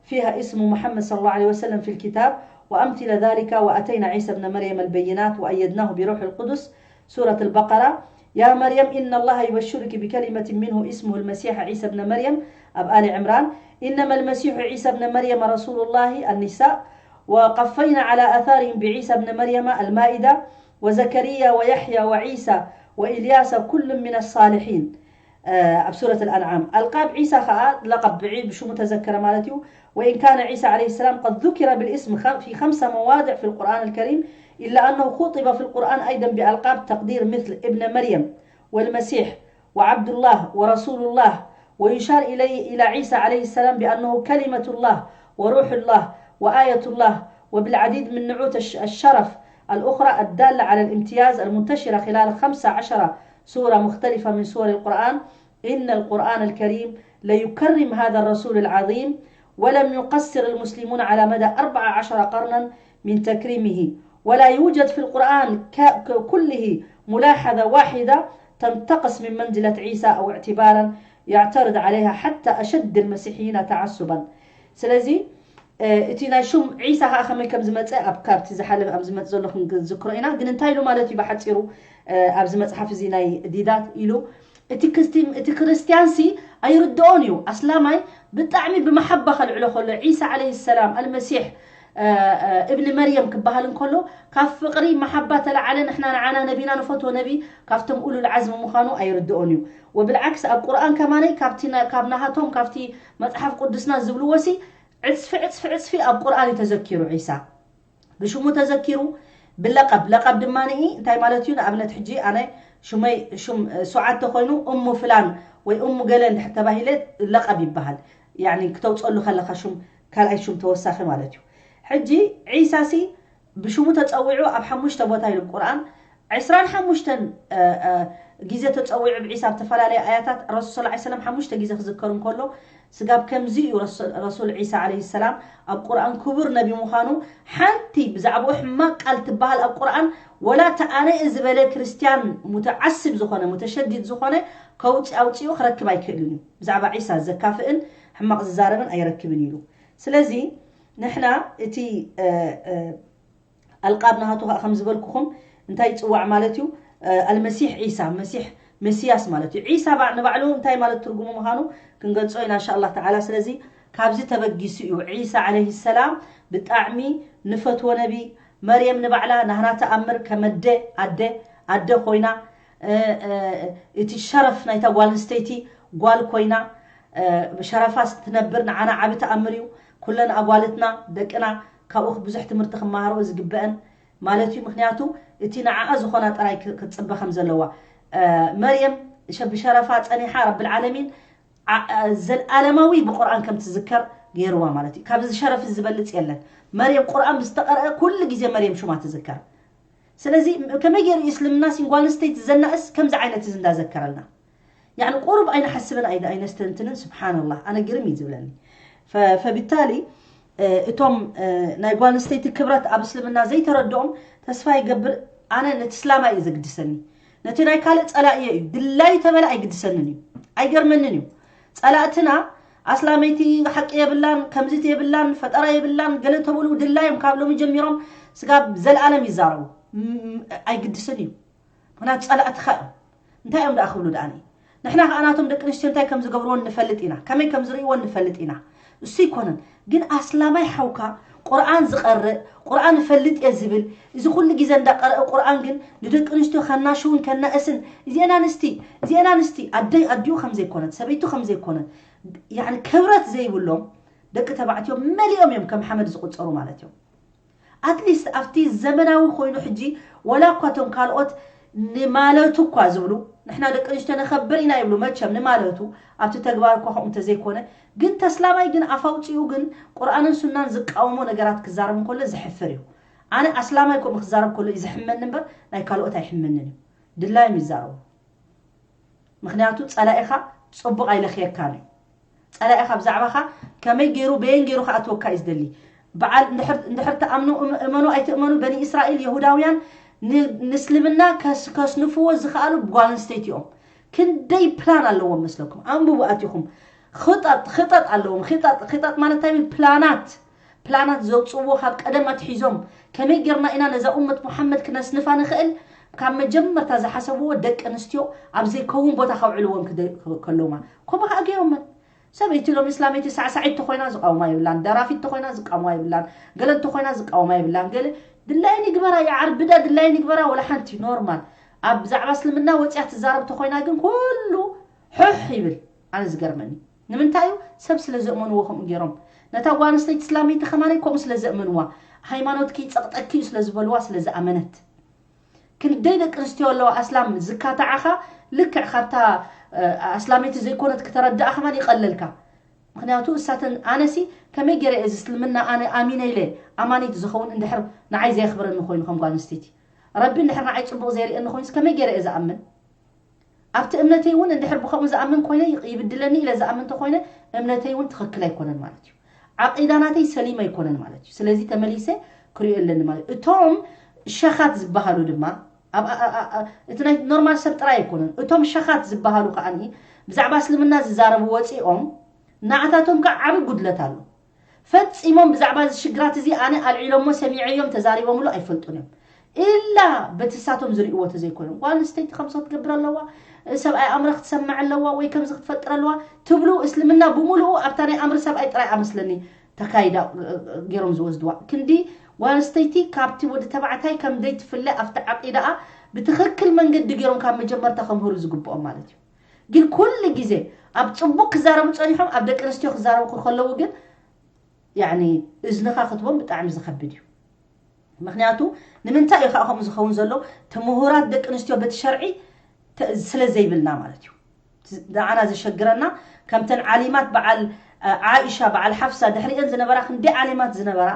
فيها اسم محمد صلى الله عليه وسلم في الكتاب وأمثل ذلك. وأتينا عيسى ابن مريم البينات وأيدناه بروح القدس، سورة البقرة. يا مريم إن الله يبشرك بكلمة منه اسمه المسيح عيسى ابن مريم، أب آل عمران. إنما المسيح عيسى ابن مريم رسول الله، النساء. وقفينا على آثارهم بعيسى ابن مريم، المائدة. وزكريا ويحيى وعيسى وإلياس كل من الصالحين، ኣብ ሱረት ኣልኣንዓም። ኣልቃብ ዒሳ ኸዓ ለቐብ ብዒ ብሽሙ ተዘከረ ማለት እዩ። وإن كان عيسى عليه السلام قد ذكر بالاسم خ- في خمس مواضع في القرآن الكريم، إلا أنه خطب في القرآن أيضا بألقاب تقدير مثل ابن مريم والمسيح وعبد الله ورسول الله، ويشار إليه، إلى عيسى عليه السلام بأنه كلمة الله وروح الله وآية الله، وبالعديد من نعوت الش- الشرف الأخرى الدالة على الامتياز المنتشرة خلال خمس عشرة سورة مختلفة من سور القرآن. إن القرآن الكريم ليكرم هذا الرسول العظيم، ولم يقصر المسلمون على مدى أربع عشر قرنا من تكريمه، ولا يوجد في القرآن ك- ك- كله ملاحظة واحدة تنتقص من منزلة عيسى أو اعتبارا يعترض عليها حتى أشد المسيحيين تعصبا. ስለዚ እቲ ናይ ሹም ዒሳ ከዓ ከመይ ከም ዝመፀ ኣብ ካብቲ ዝሓለፈ ኣብ ዝመፅ ዘሎ ክንዝክሮ ኢና። ግን እንታይ ኢሉ ማለት እዩ ብሓፂሩ ኣብዚ መፅሓፍ እዚ ናይ ዲዳት ኢሉ እቲ ክስቲ- እቲ ክርስትያን ሲ ኣይርድኦን እዩ። ኣስላማይ ብጣዕሚ ብመሓባ ከልዕሎ ከሎ ዒሳ ዓለይሂ ሰላም ኣልመሲሕ እብኒ መርየም ክበሃል እንከሎ ካብ ፍቕሪ መሓባ ተለዓለ ንሕና ንዓና ነቢና ንፈትዎ ነቢ ካብቶም ኡሉል ዓዝሚ ምዃኑ ኣይርድኦን እዩ። ወብልዓክስ ኣብ ቁርኣን ከማነይ ካብቲ ና- ካብ ናሃቶም ካብቲ መፅሓፍ ቅዱስና ዝብልዎ ሲ ዕፅፊ ዕፅፊ ዕፅፊ ኣብ ቁርኣን እዩ ተዘኪሩ ዒሳ ብሽሙ ተዘኪሩ ብለቐብ ለቐብ ድማ ንኢ እንታይ ማለት እዩ ንኣብነት ሕጂ ኣነ ሹመይ ሹም ሱዓድ ተኮይኑ እሙ ፍላን ወይ እሙ ገለ እንድሕር ተባሂለ ለቐብ ይበሃል ያኒ ክተውፀሉ ከለካ ሹም ካልኣይ ሹም ተወሳኺ ማለት እዩ ሕጂ ዒሳ ሲ ብሽሙ ተፀዊዑ ኣብ ሓሙሽተ ቦታ ኢሉ ቁርኣን ዕስራን ሓሙሽተን ግዜ ተፀዊዑ ብዒሳ ኣብ ዝተፈላለየ ኣያታት ረሱል ስ ሰለም ሓሙሽተ ግዜ ክዝከር እንከሎ ስጋብ ከምዚ እዩ ረሱል ዒሳ ዓለይሂ ሰላም ኣብ ቁርኣን ክቡር ነቢ ምዃኑ ሓንቲ ብዛዕባኡ ሕማቅ ቃል ትበሃል ኣብ ቁርኣን ወላ ተኣነ ዝበለ ክርስትያን ሙተዓስብ ዝኾነ ሙተሸዲድ ዝኾነ ከውፂ ኣውፂኡ ክረክብ ኣይክእልን እዩ ብዛዕባ ዒሳ ዘካፍእን ሕማቅ ዝዛረብን ኣይረክብን ኢሉ ስለዚ ንሕና እቲ ኣልቃብ ናሃቱ ከዓ ከም ዝበልኩኹም እንታይ ይፅዋዕ ማለት እዩ ኣልመሲሕ ዒሳ መሲሕ መሲያስ ማለት እዩ ዒሳ ንባዕሉ እንታይ ማለት ትርጉሙ ምዃኑ ክንገልፆ ኢና እንሻ ኣላ ተዓላ ስለዚ ካብዚ ተበጊሱ እዩ ዒሳ ዓለይሂ ሰላም ብጣዕሚ ንፈትዎ ነቢ መርየም ንባዕላ ናህና ተኣምር ከመደ ኣደ ኣደ ኮይና እቲ ሸረፍ ናይታ ጓል ኣንስተይቲ ጓል ኮይና ብሸረፋ ትነብር ንዓና ዓቢ ተኣምር እዩ ኩለን ኣጓልትና ደቅና ካብኡ ብዙሕ ትምህርቲ ክመሃርኦ ዝግበአን ማለት እዩ ምክንያቱ እቲ ንዓኣ ዝኾና ጥራይ ክትፅበ ከም ዘለዋ መርየም ብሸረፋ ፀኒሓ ረብል ዓለሚን ዘልኣለማዊ ብቁርኣን ከም ትዝከር ገይርዋ ማለት እዩ ካብዚ ሸረፍ ዝበልፅ የለን መርየም ቁርኣን ብዝተቀረአ ኩሉ ግዜ መርየም ሹማ ትዝከር ስለዚ ከመይ ገይሩ እዩ እስልምና ሲንጓል ስተይት ዘናእስ ከምዚ ዓይነት እዚ እንዳዘከረልና ያኒ ቁሩብ ኣይንሓስብን ኣይነስተንትንን ስብሓንላህ ኣነ ግርም እዩ ዝብለኒ ፈብታሊ እቶም ናይ ጓል ኣንስተይቲ ክብረት ኣብ እስልምና ዘይተረድኦም ተስፋ ይገብር ኣነ ነቲ እስላማ እዩ ዘግድሰኒ ነቲ ናይ ካልእ ጸላእዮ እዩ ድላዩ ተበለ ኣይግድሰንን እዩ ኣይገርመንን እዩ ጸላእትና ኣስላመይቲ ሓቂ የብላን ከምዚት የብላን ፈጠራ የብላን ገለ ተብሉ ድላዮም ካብ ሎሚ ጀሚሮም ስጋብ ዘለኣለም ይዛረቡ ኣይግድስን እዩ ምክንያቱ ጸላእትኻ እዮም እንታይ እዮም ደኣ ክብሉ ደኣ ንሕና ከዓ ናቶም ደቂ ኣንስትዮ እንታይ ከም ዝገብርዎን ንፈልጥ ኢና ከመይ ከም ዝርእይዎን ንፈልጥ ኢና እሱ ይኮነን ግን ኣስላማይ ሓውካ ቁርኣን ዝቀርእ ቁርኣን እፈልጥ እየ ዝብል እዚ ኩሉ ግዜ እንዳቀረአ ቁርኣን ግን ንደቂ ኣንስትዮ ከናሽውን ከናእስን እዚአን ኣንስቲ እዚአን ኣንስቲ ኣደይ ኣዲኡ ከም ዘይኮነት ሰበይቱ ከም ዘይኮነት ያኒ ክብረት ዘይብሎም ደቂ ተባዕትዮ መሊኦም እዮም ከም ሓመድ ዝቁፀሩ ማለት እዮም ኣትሊስት ኣብቲ ዘመናዊ ኮይኑ ሕጂ ወላ እኳ እቶም ካልኦት ንማለቱ እኳ ዝብሉ ንሕና ደቂ ኣንስትዮ ነኸብር ኢና ይብሉ መቸም ንማለቱ ኣብቲ ተግባር እኳ ከምኡ እንተዘይኮነ ግን ተስላማይ ግን ኣፍ ኣውፂኡ ግን ቁርኣንን ሱናን ዝቃወሞ ነገራት ክዛረብ እንከሎ ዘሕፍር እዩ ኣነ ኣስላማይ ከምኡ ክዛረብ ከሎ እዩ ዘሕመኒ እምበር ናይ ካልኦት ኣይሕመንን እዩ ድላዮም ይዛረቡ ምክንያቱ ጸላኢኻ ጽቡቕ ኣይለኽየካን እዩ። ጸላኢኻ ብዛዕባኻ ከመይ ገይሩ በየን ገይሩ ክኣትወካ እዩ ዝደሊ። በዓል እንድሕር እንድሕር ትኣምኑ እም- እመኑ ኣይትእመኑ በኒ እስራኤል የሁዳውያን ን- ንእስልምና ከስ- ከስንፍዎ ዝኸኣሉ ብጓል ኣንስተይቲ እዮም። ክንደይ ፕላን ኣለዎም መስለኩም? ኣንብቡ ኣቲኹም። ኽጠጥ ኽጠጥ ኣለዎም። ኽጠጥ ኽጠጥ ማለት እንታይ ብል ፕላናት ፕላናት ዘውፅእዎ ካብ ቀደም ኣትሒዞም ከመይ ጌርና ኢና ነዛ ኡመት ሙሓመድ ክነስንፋ ንኽእል ካብ መጀመርታ ዝሓሰብዎ ደቂ ኣንስትዮ ኣብ ዘይከውን ቦታ ከውዕልወን ክደ- ከለውማ ከምኡ ከዓ ገይሮመን ሰበይቲ ሎም እስላመይቲ ሳዕሳዒት ተኮይና ዝቃወማ የብላን ደራፊት ተኮይና ዝቃወማ የብላን ገለ እንተኮይና ዝቃወማ የብላን ገለ ድላየን ይግበራ ይዓርብዳ ድላየን ይግበራ ወላ ሓንቲ ኖርማል ኣብ ብዛዕባ እስልምና ወፅያ ትዛረብ ተኮይና ግን ኩሉ ሕሕ ይብል ኣነ ዝገርመኒ ንምንታይ እዩ ሰብ ስለ ዘእመንዎ ከምኡ ገይሮም ነታ ጓል ኣንስተይቲ እስላመይቲ ከማነይ ከምኡ ስለ ዘእመንዋ፣ ሃይማኖትኪ ይጸቕጠኪ እዩ ስለ ዝበልዋ ስለ ዝኣመነት። ክንደይ ደቂ ኣንስትዮ ኣለዋ ኣስላም ዝካታዓኻ፣ ልክዕ ካብታ ኣስላመይቲ ዘይኮነት ክተረድኣ ከማን ይቐለልካ። ምክንያቱ እሳተን ኣነሲ ከመይ ገይረ እዚ እስልምና ኣነ ኣሚነ ኢለ ኣማኒት ዝኸውን እንድሕር ንዓይ ዘየኽብረኒ ኮይኑ ከም ጓል ኣንስተይቲ፣ ረቢ እንድሕር ንዓይ ጽቡቕ ዘይርእየኒ ኮይኑስ ከመይ ገይረ እየ ዝኣምን? ኣብቲ እምነተይ እውን እንድሕር ብኸምኡ ዝኣምን ኮይነ ይብድለኒ ኢለ ዝኣምን እንተኮይነ እምነተይ እውን ትኽክል ኣይኮነን ማለት እዩ። ዓቂዳ ናተይ ሰሊም ኣይኮነን ማለት እዩ። ስለዚ ተመሊሰ ክሪኦ ኣለኒ ማለት እዩ። እቶም ሸኻት ዝበሃሉ ድማ ኣብ እቲ ናይ ኖርማል ሰብ ጥራይ ኣይኮነን። እቶም ሸኻት ዝበሃሉ ከዓኒ ብዛዕባ እስልምና ዝዛረቡ ወፂኦም ንዓታቶም ከዓ ዓብዪ ጉድለት ኣሎ። ፈጺሞም ብዛዕባ እዚ ሽግራት እዚ ኣነ ኣልዒሎሞ ሰሚዐዮም ተዛሪቦምሉ ኣይፈልጡን እዮም። ኢላ በቲ ሳቶም ዝርእይዎ ተዘይኮይኖም ጓል ኣንስተይቲ ከምዚ ክትገብር ኣለዋ፣ ሰብኣይ ኣምረ ክትሰምዕ ኣለዋ ወይ ከምዚ ክትፈጥር ኣለዋ ትብሉ። እስልምና ብምሉኡ ኣብታ ናይ ኣምሪ ሰብኣይ ጥራይ ኣመስለኒ ተካይዳ ገይሮም ዝወስድዋ። ክንዲ ጓል ኣንስተይቲ ካብቲ ወዲ ተባዕታይ ከም ዘይትፍለ ኣብቲ ዓቂዳኣ ብትኽክል መንገዲ ገይሮም ካብ መጀመርታ ከምህሩ ዝግብኦም ማለት እዩ። ግን ኩሉ ግዜ ኣብ ጽቡቕ ክዛረቡ ጸኒሖም ኣብ ደቂ ኣንስትዮ ክዛረቡ ከለዉ ግን ያኒ እዝንኻ ክትቦም ብጣዕሚ ዝኸብድ እዩ። ምክንያቱ ንምንታይ እዩ ከዓ ከምኡ ዝኸውን ዘሎ? ትምሁራት ደቂ ኣንስትዮ በቲ ሸርዒ ስለ ዘይብልና ማለት እዩ። ንዓና ዘሸግረና ከምተን ዓሊማት በዓል ዓኢሻ በዓል ሓፍሳ ድሕሪአን ዝነበራ ክንደይ ዓሊማት ዝነበራ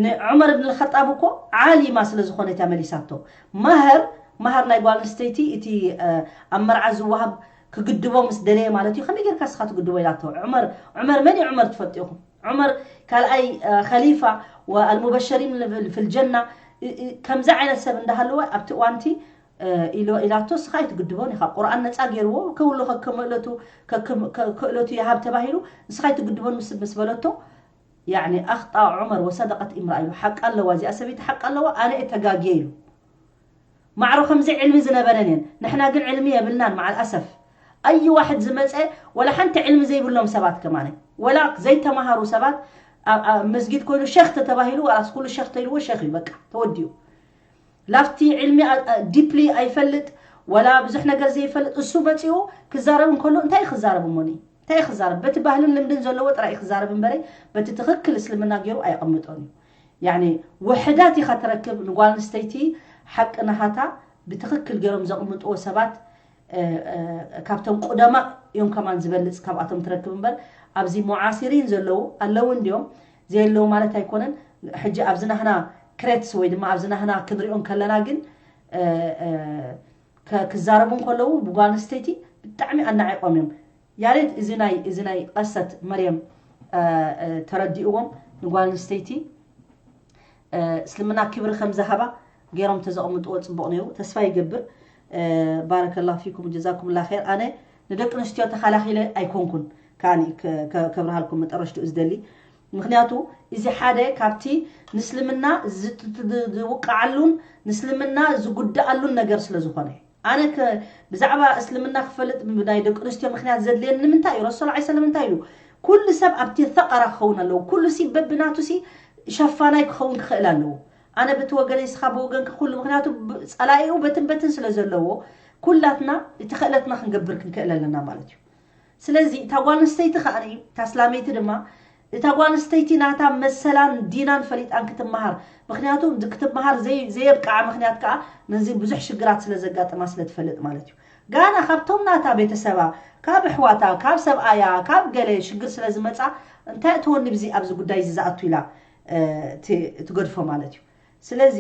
ንዑመር እብን ልኸጣብ እኮ ዓሊማ ስለ ዝኾነ እያ መሊሳቶ። ማህር ማህር ናይ ጓል ኣንስተይቲ እቲ ኣብ መርዓ ዝወሃብ ክግድቦ ምስ ደለየ ማለት እዩ። ከመይ ጌርካ ስኻ ትግድቦ ኢላቶ። ዑመር ዑመር መን እዩ ዑመር ትፈልጡ ኢኹም? ዑመር ካልኣይ ከሊፋ ወኣልሙበሸሪን ፊልጀና ከምዚ ዓይነት ሰብ እንዳሃለወ ኣብቲ እዋንቲ ኢሎ ኢላቶ። ስኻ ኣይትግድቦን ኢኻ። ቁርኣን ነፃ ገይርዎ ከውሎ ከክምእለቱ ክእለቱ ይሃብ ተባሂሉ ንስኻ ኣይትግድቦን ምስ ምስ በለቶ ያኒ ኣኽጣ ዑመር ወሰደቀት ኢምራኣ ኢሉ። ሓቂ ኣለዋ እዚኣ ሰበይቲ ሓቂ ኣለዋ፣ ኣነ እየ ተጋግየ ኢሉ። ማዕሮ ከምዚ ዕልሚ ዝነበረን እየን። ንሕና ግን ዕልሚ የብልናን። መዓል ኣሰፍ ኣይ ዋሕድ ዝመፀ ወላ ሓንቲ ዕልሚ ዘይብሎም ሰባት ከማነ ወላ ዘይተማሃሩ ሰባት ኣብ መስጊድ ኮይኑ ሸኽ ተተባሂሉ ዋላስ ኩሉ ሸኽ ተይልዎ ሸኽ እዩ በቃ ተወዲኡ። ላፍቲ ዕልሚ ዲፕሊ ኣይፈልጥ ወላ ብዙሕ ነገር ዘይፈልጥ እሱ መፂኡ ክዛረብ እንከሎ እንታይ ክዛረብ እሞኒ እንታይ ክዛረብ በቲ ባህልን ልምድን ዘለዎ ጥራይ ክዛረብ እምበረ በቲ ትኽክል እስልምና ገይሩ ኣይቐምጦን እዩ። ያኒ ውሕዳት ኢኻ ትረክብ ንጓል ኣንስተይቲ ሓቂ ናሃታ ብትኽክል ገይሮም ዘቕምጥዎ ሰባት ካብቶም ቁደማ እዮም ከማን ዝበልፅ ካብኣቶም ትረክብ እምበር ኣብዚ ሙዓሲሪን ዘለዉ ኣለዉ እንዲዮም ዘየለዉ ማለት ኣይኮነን። ሕጂ ኣብዚ ናህና ክሬትስ ወይ ድማ ኣብዚ ናህና ክንሪኦም ከለና ግን ክዛረቡ እንከለዉ ብጓል ኣንስተይቲ ብጣዕሚ ኣናዒቆም እዮም። ያሬድ እዚ ናይ እዚ ናይ ቀሰት መርየም ተረዲእዎም ንጓል ኣንስተይቲ እስልምና ክብሪ ከም ዝሃባ ገይሮም ተዘቕምጥዎ ፅቡቕ ነይሩ። ተስፋ ይገብር። ባረከላሁ ፊኩም ጀዛኩም ላ ር። ኣነ ንደቂ ኣንስትዮ ተኸላኺለ ኣይኮንኩን ከዓኒ ከብርሃልኩም መጠረሽትኡ ዝደሊ ምክንያቱ እዚ ሓደ ካብቲ ንእስልምና ዝውቃዓሉን ንእስልምና ዝጉዳኣሉን ነገር ስለ ዝኾነ ኣነ ብዛዕባ እስልምና ክፈልጥ ናይ ደቂ ኣንስትዮ ምክንያት ዘድልየኒ ንምንታይ እዩ ረሱል ዓ ሰለም እንታይ ኢሉ ኩሉ ሰብ ኣብቲ ፈቀራ ክኸውን ኣለዎ ኩሉ ሲ በብናቱ ሲ ሸፋናይ ክኸውን ክኽእል ኣለዎ ኣነ በቲ ወገነይ ስኻ ብወገንካ ኩሉ ምክንያቱ ጸላኢኡ በትን በትን ስለ ዘለዎ ኩላትና እቲ ክእለትና ክንገብር ክንክእል ኣለና ማለት እዩ ስለዚ እታ ጓል ኣንስተይቲ ከኣ እታ ኣስላመይቲ ድማ እታ ጓል ኣንስተይቲ ናታ መሰላን ዲናን ፈሊጣን ክትመሃር ምክንያቱ ክትመሃር ዘየብቅዓ ምክንያት ከኣ ነዚ ብዙሕ ሽግራት ስለ ዘጋጥማ ስለ ትፈልጥ ማለት እዩ ጋና ካብቶም ናታ ቤተሰባ ካብ ኣሕዋታ ካብ ሰብኣያ ካብ ገለ ሽግር ስለ ዝመጻ እንታይ እትወኒ ብዚ ኣብዚ ጉዳይ እዚ ዝኣቱ ኢላ ትገድፎ ማለት እዩ ስለዚ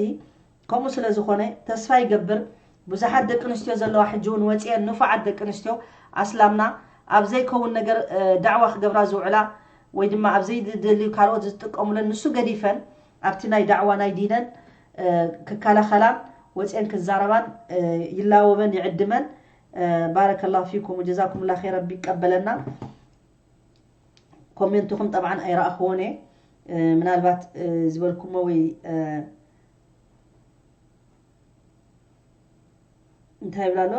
ከምኡ ስለ ዝኾነ ተስፋ ይገብር ብዙሓት ደቂ ኣንስትዮ ዘለዋ ሕጂ እውን ወፅየን ንፉዓት ደቂ ኣንስትዮ ኣስላምና ኣብ ዘይከውን ነገር ዳዕዋ ክገብራ ዝውዕላ ወይ ድማ ኣብ ዘይድልዩ ካልኦት ዝጥቀሙለን ንሱ ገዲፈን ኣብቲ ናይ ዳዕዋ ናይ ዲነን ክከላኸላን ወፅየን ክዛረባን ይላወበን ይዕድመን ባረከላሁ ፊኩም ወጀዛኩም ላ ረቢ ይቀበለና ኮሜንትኹም ጠብዓን ኣይረኣኽዎን እየ ምናልባት ዝበልኩሞ ወይ እንታይ ይብላ ኣሎ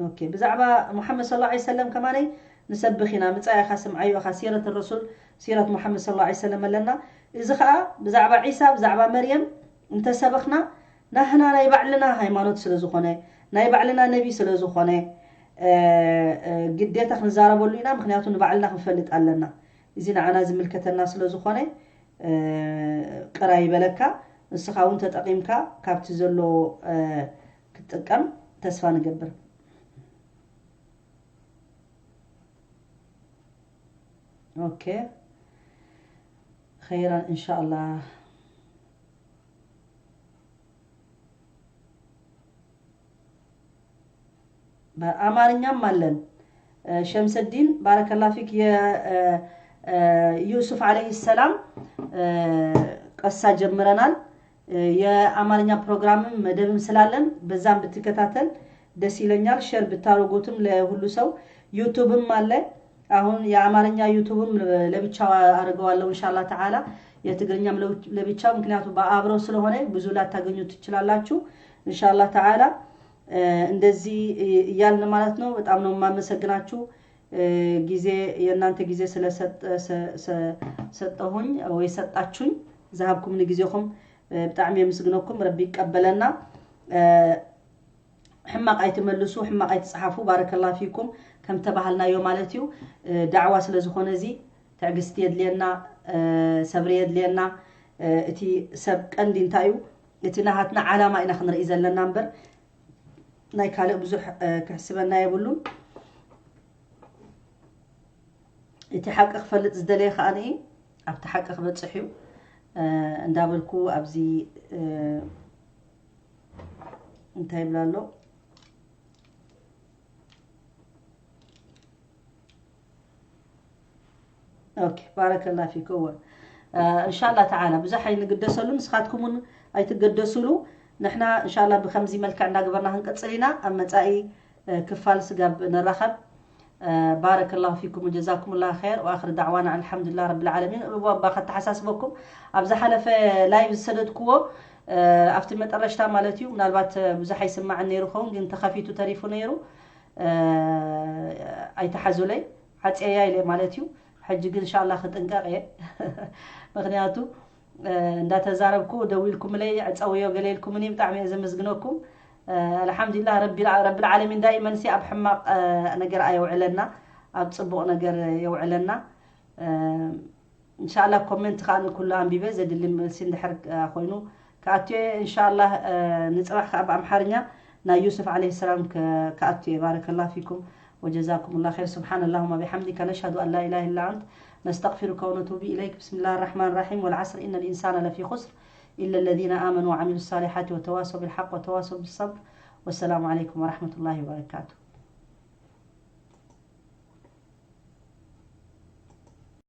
ኦኬ ብዛዕባ ሙሓመድ ስለ ላ ሰለም ከማነይ ንሰብኽ ኢና ምፃእ ኢኻ ስምዓዮ ኢኻ ሲረት ረሱል ሲረት ሙሓመድ ስለ ላ ሰለም ኣለና እዚ ከዓ ብዛዕባ ዒሳ ብዛዕባ መርየም እንተሰበኽና ናህና ናይ ባዕልና ሃይማኖት ስለ ዝኾነ ናይ ባዕልና ነቢ ስለ ዝኾነ ግዴታ ክንዛረበሉ ኢና። ምክንያቱ ንባዕልና ክንፈልጥ ኣለና። እዚ ንዓና ዝምልከተና ስለ ዝኾነ ቅራ ይበለካ። ንስኻ እውን ተጠቒምካ ካብቲ ዘሎ ክትጥቀም ተስፋ ንገብር። ኦኬ ኸይራ እንሻላ። በአማርኛም አለን። ሸምሰዲን ባረከላ ፊክ። የዩሱፍ አለይሂ ሰላም ቀሳ ጀምረናል። የአማርኛ ፕሮግራምም መደብም ስላለን በዛም ብትከታተል ደስ ይለኛል። ሸር ብታረጉትም ለሁሉ ሰው። ዩቱብም አለ። አሁን የአማርኛ ዩቱብም ለብቻው አድርገዋለሁ እንሻላ ተዓላ። የትግርኛም ለብቻው፣ ምክንያቱ በአብረው ስለሆነ ብዙ ላታገኙ ትችላላችሁ። እንሻላ ተዓላ እንደዚህ እያልን ማለት ነው። በጣም ነው የማመሰግናችሁ። ጊዜ፣ የእናንተ ጊዜ ስለሰጠሁኝ ወይ ሰጣችሁኝ፣ ዝሃብኩምኒ ግዜኹም ብጣዕሚ የምስግነኩም። ረቢ ይቀበለና። ሕማቕ ኣይትመልሱ፣ ሕማቕ ኣይትጽሓፉ። ባረከላ ፊኩም። ከም ተባሃልናዮ ማለት እዩ። ዳዕዋ ስለ ዝኾነ እዚ ትዕግስቲ የድልየና፣ ሰብሪ የድልየና። እቲ ሰብ ቀንዲ እንታይ እዩ? እቲ ናሃትና ዓላማ ኢና ክንርኢ ዘለና እምበር ናይ ካልእ ብዙሕ ክሕስበና የብሉን። እቲ ሓቂ ክፈልጥ ዝደለየ ከኣ ኣብቲ ሓቂ ክበጽሕ እዩ እንዳበልኩ ኣብዚ እንታይ ይብላ ኣሎ? ኦኬ፣ ባረከላ ፊክ። እወ፣ እንሻላ ተዓላ ብዙሕ ኣይንግደሰሉ፣ ንስኻትኩም እውን ኣይትገደሱሉ። ንሕና እንሻላ ብከምዚ መልክዕ እንዳገበርና ክንቀጽል ኢና። ኣብ መጻኢ ክፋል ስጋብ ንራኸብ። ባረከላሁ ፊኩም ወጀዛኩሙላሁ ኸይር ወኣኽር ዳዕዋና ኣልሓምዱሊላህ ረብል ዓለሚን። እወ፣ እባ ከተሓሳስበኩም፣ ኣብ ዝሓለፈ ላይቭ ዝሰደድክዎ ኣብቲ መጠረሽታ ማለት እዩ። ምናልባት ብዙሕ ኣይስማዕን ነይሩ ኸውን፣ ግን ተኸፊቱ ተሪፉ ነይሩ። ኣይተሓዙለይ፣ ዓፅየያ ኢለ ማለት እዩ። ሕጂ ግን እንሻላ ክጥንቀቕ እየ። ምክንያቱ እንዳተዛረብኩ ደዊልኩምለይ ዕፀውዮ ገለ ኢልኩምኒ፣ ብጣዕሚ እየ ዘመስግነኩም። ኣልሓምዱሊላህ ረቢል ዓለሚን። ዳኢመን ሲ ኣብ ሕማቕ ነገር ኣየውዕለና፣ ኣብ ፅቡቕ ነገር የውዕለና። እንሻላ ኮሜንት ከዓ ንኩሉ ኣንቢበ ዘድሊ መልሲ እንድሕር ኮይኑ ክኣትዮ እየ። እንሻላ ንፅባሕ ከዓ ብኣምሓርኛ ናይ ዩሱፍ ዓለይሂ ሰላም ክኣትዮ እየ። ባረከላ ፊኩም ወጀዛኩም ላ ኸይር። ስብሓን ላሁማ ቢሓምዲከ ነሽሀዱ ኣን ላ ኢላሃ ኢላ ኣንት ነስተግፊሩከ ወነቱቡ ኢለይክ። ብስምላህ ራሕማን ራሒም። ወልዓስር ኢነ ልኢንሳነ ለፊ ኹስር ኢለ ለዚነ ኣመኑ ወዓሚሉ ሳሊሓት ወተዋሰው ብልሓቅ ወተዋሰው ብሰብር። ወሰላሙ ዓለይኩም ወራሕመቱላሂ ወበረካቱ።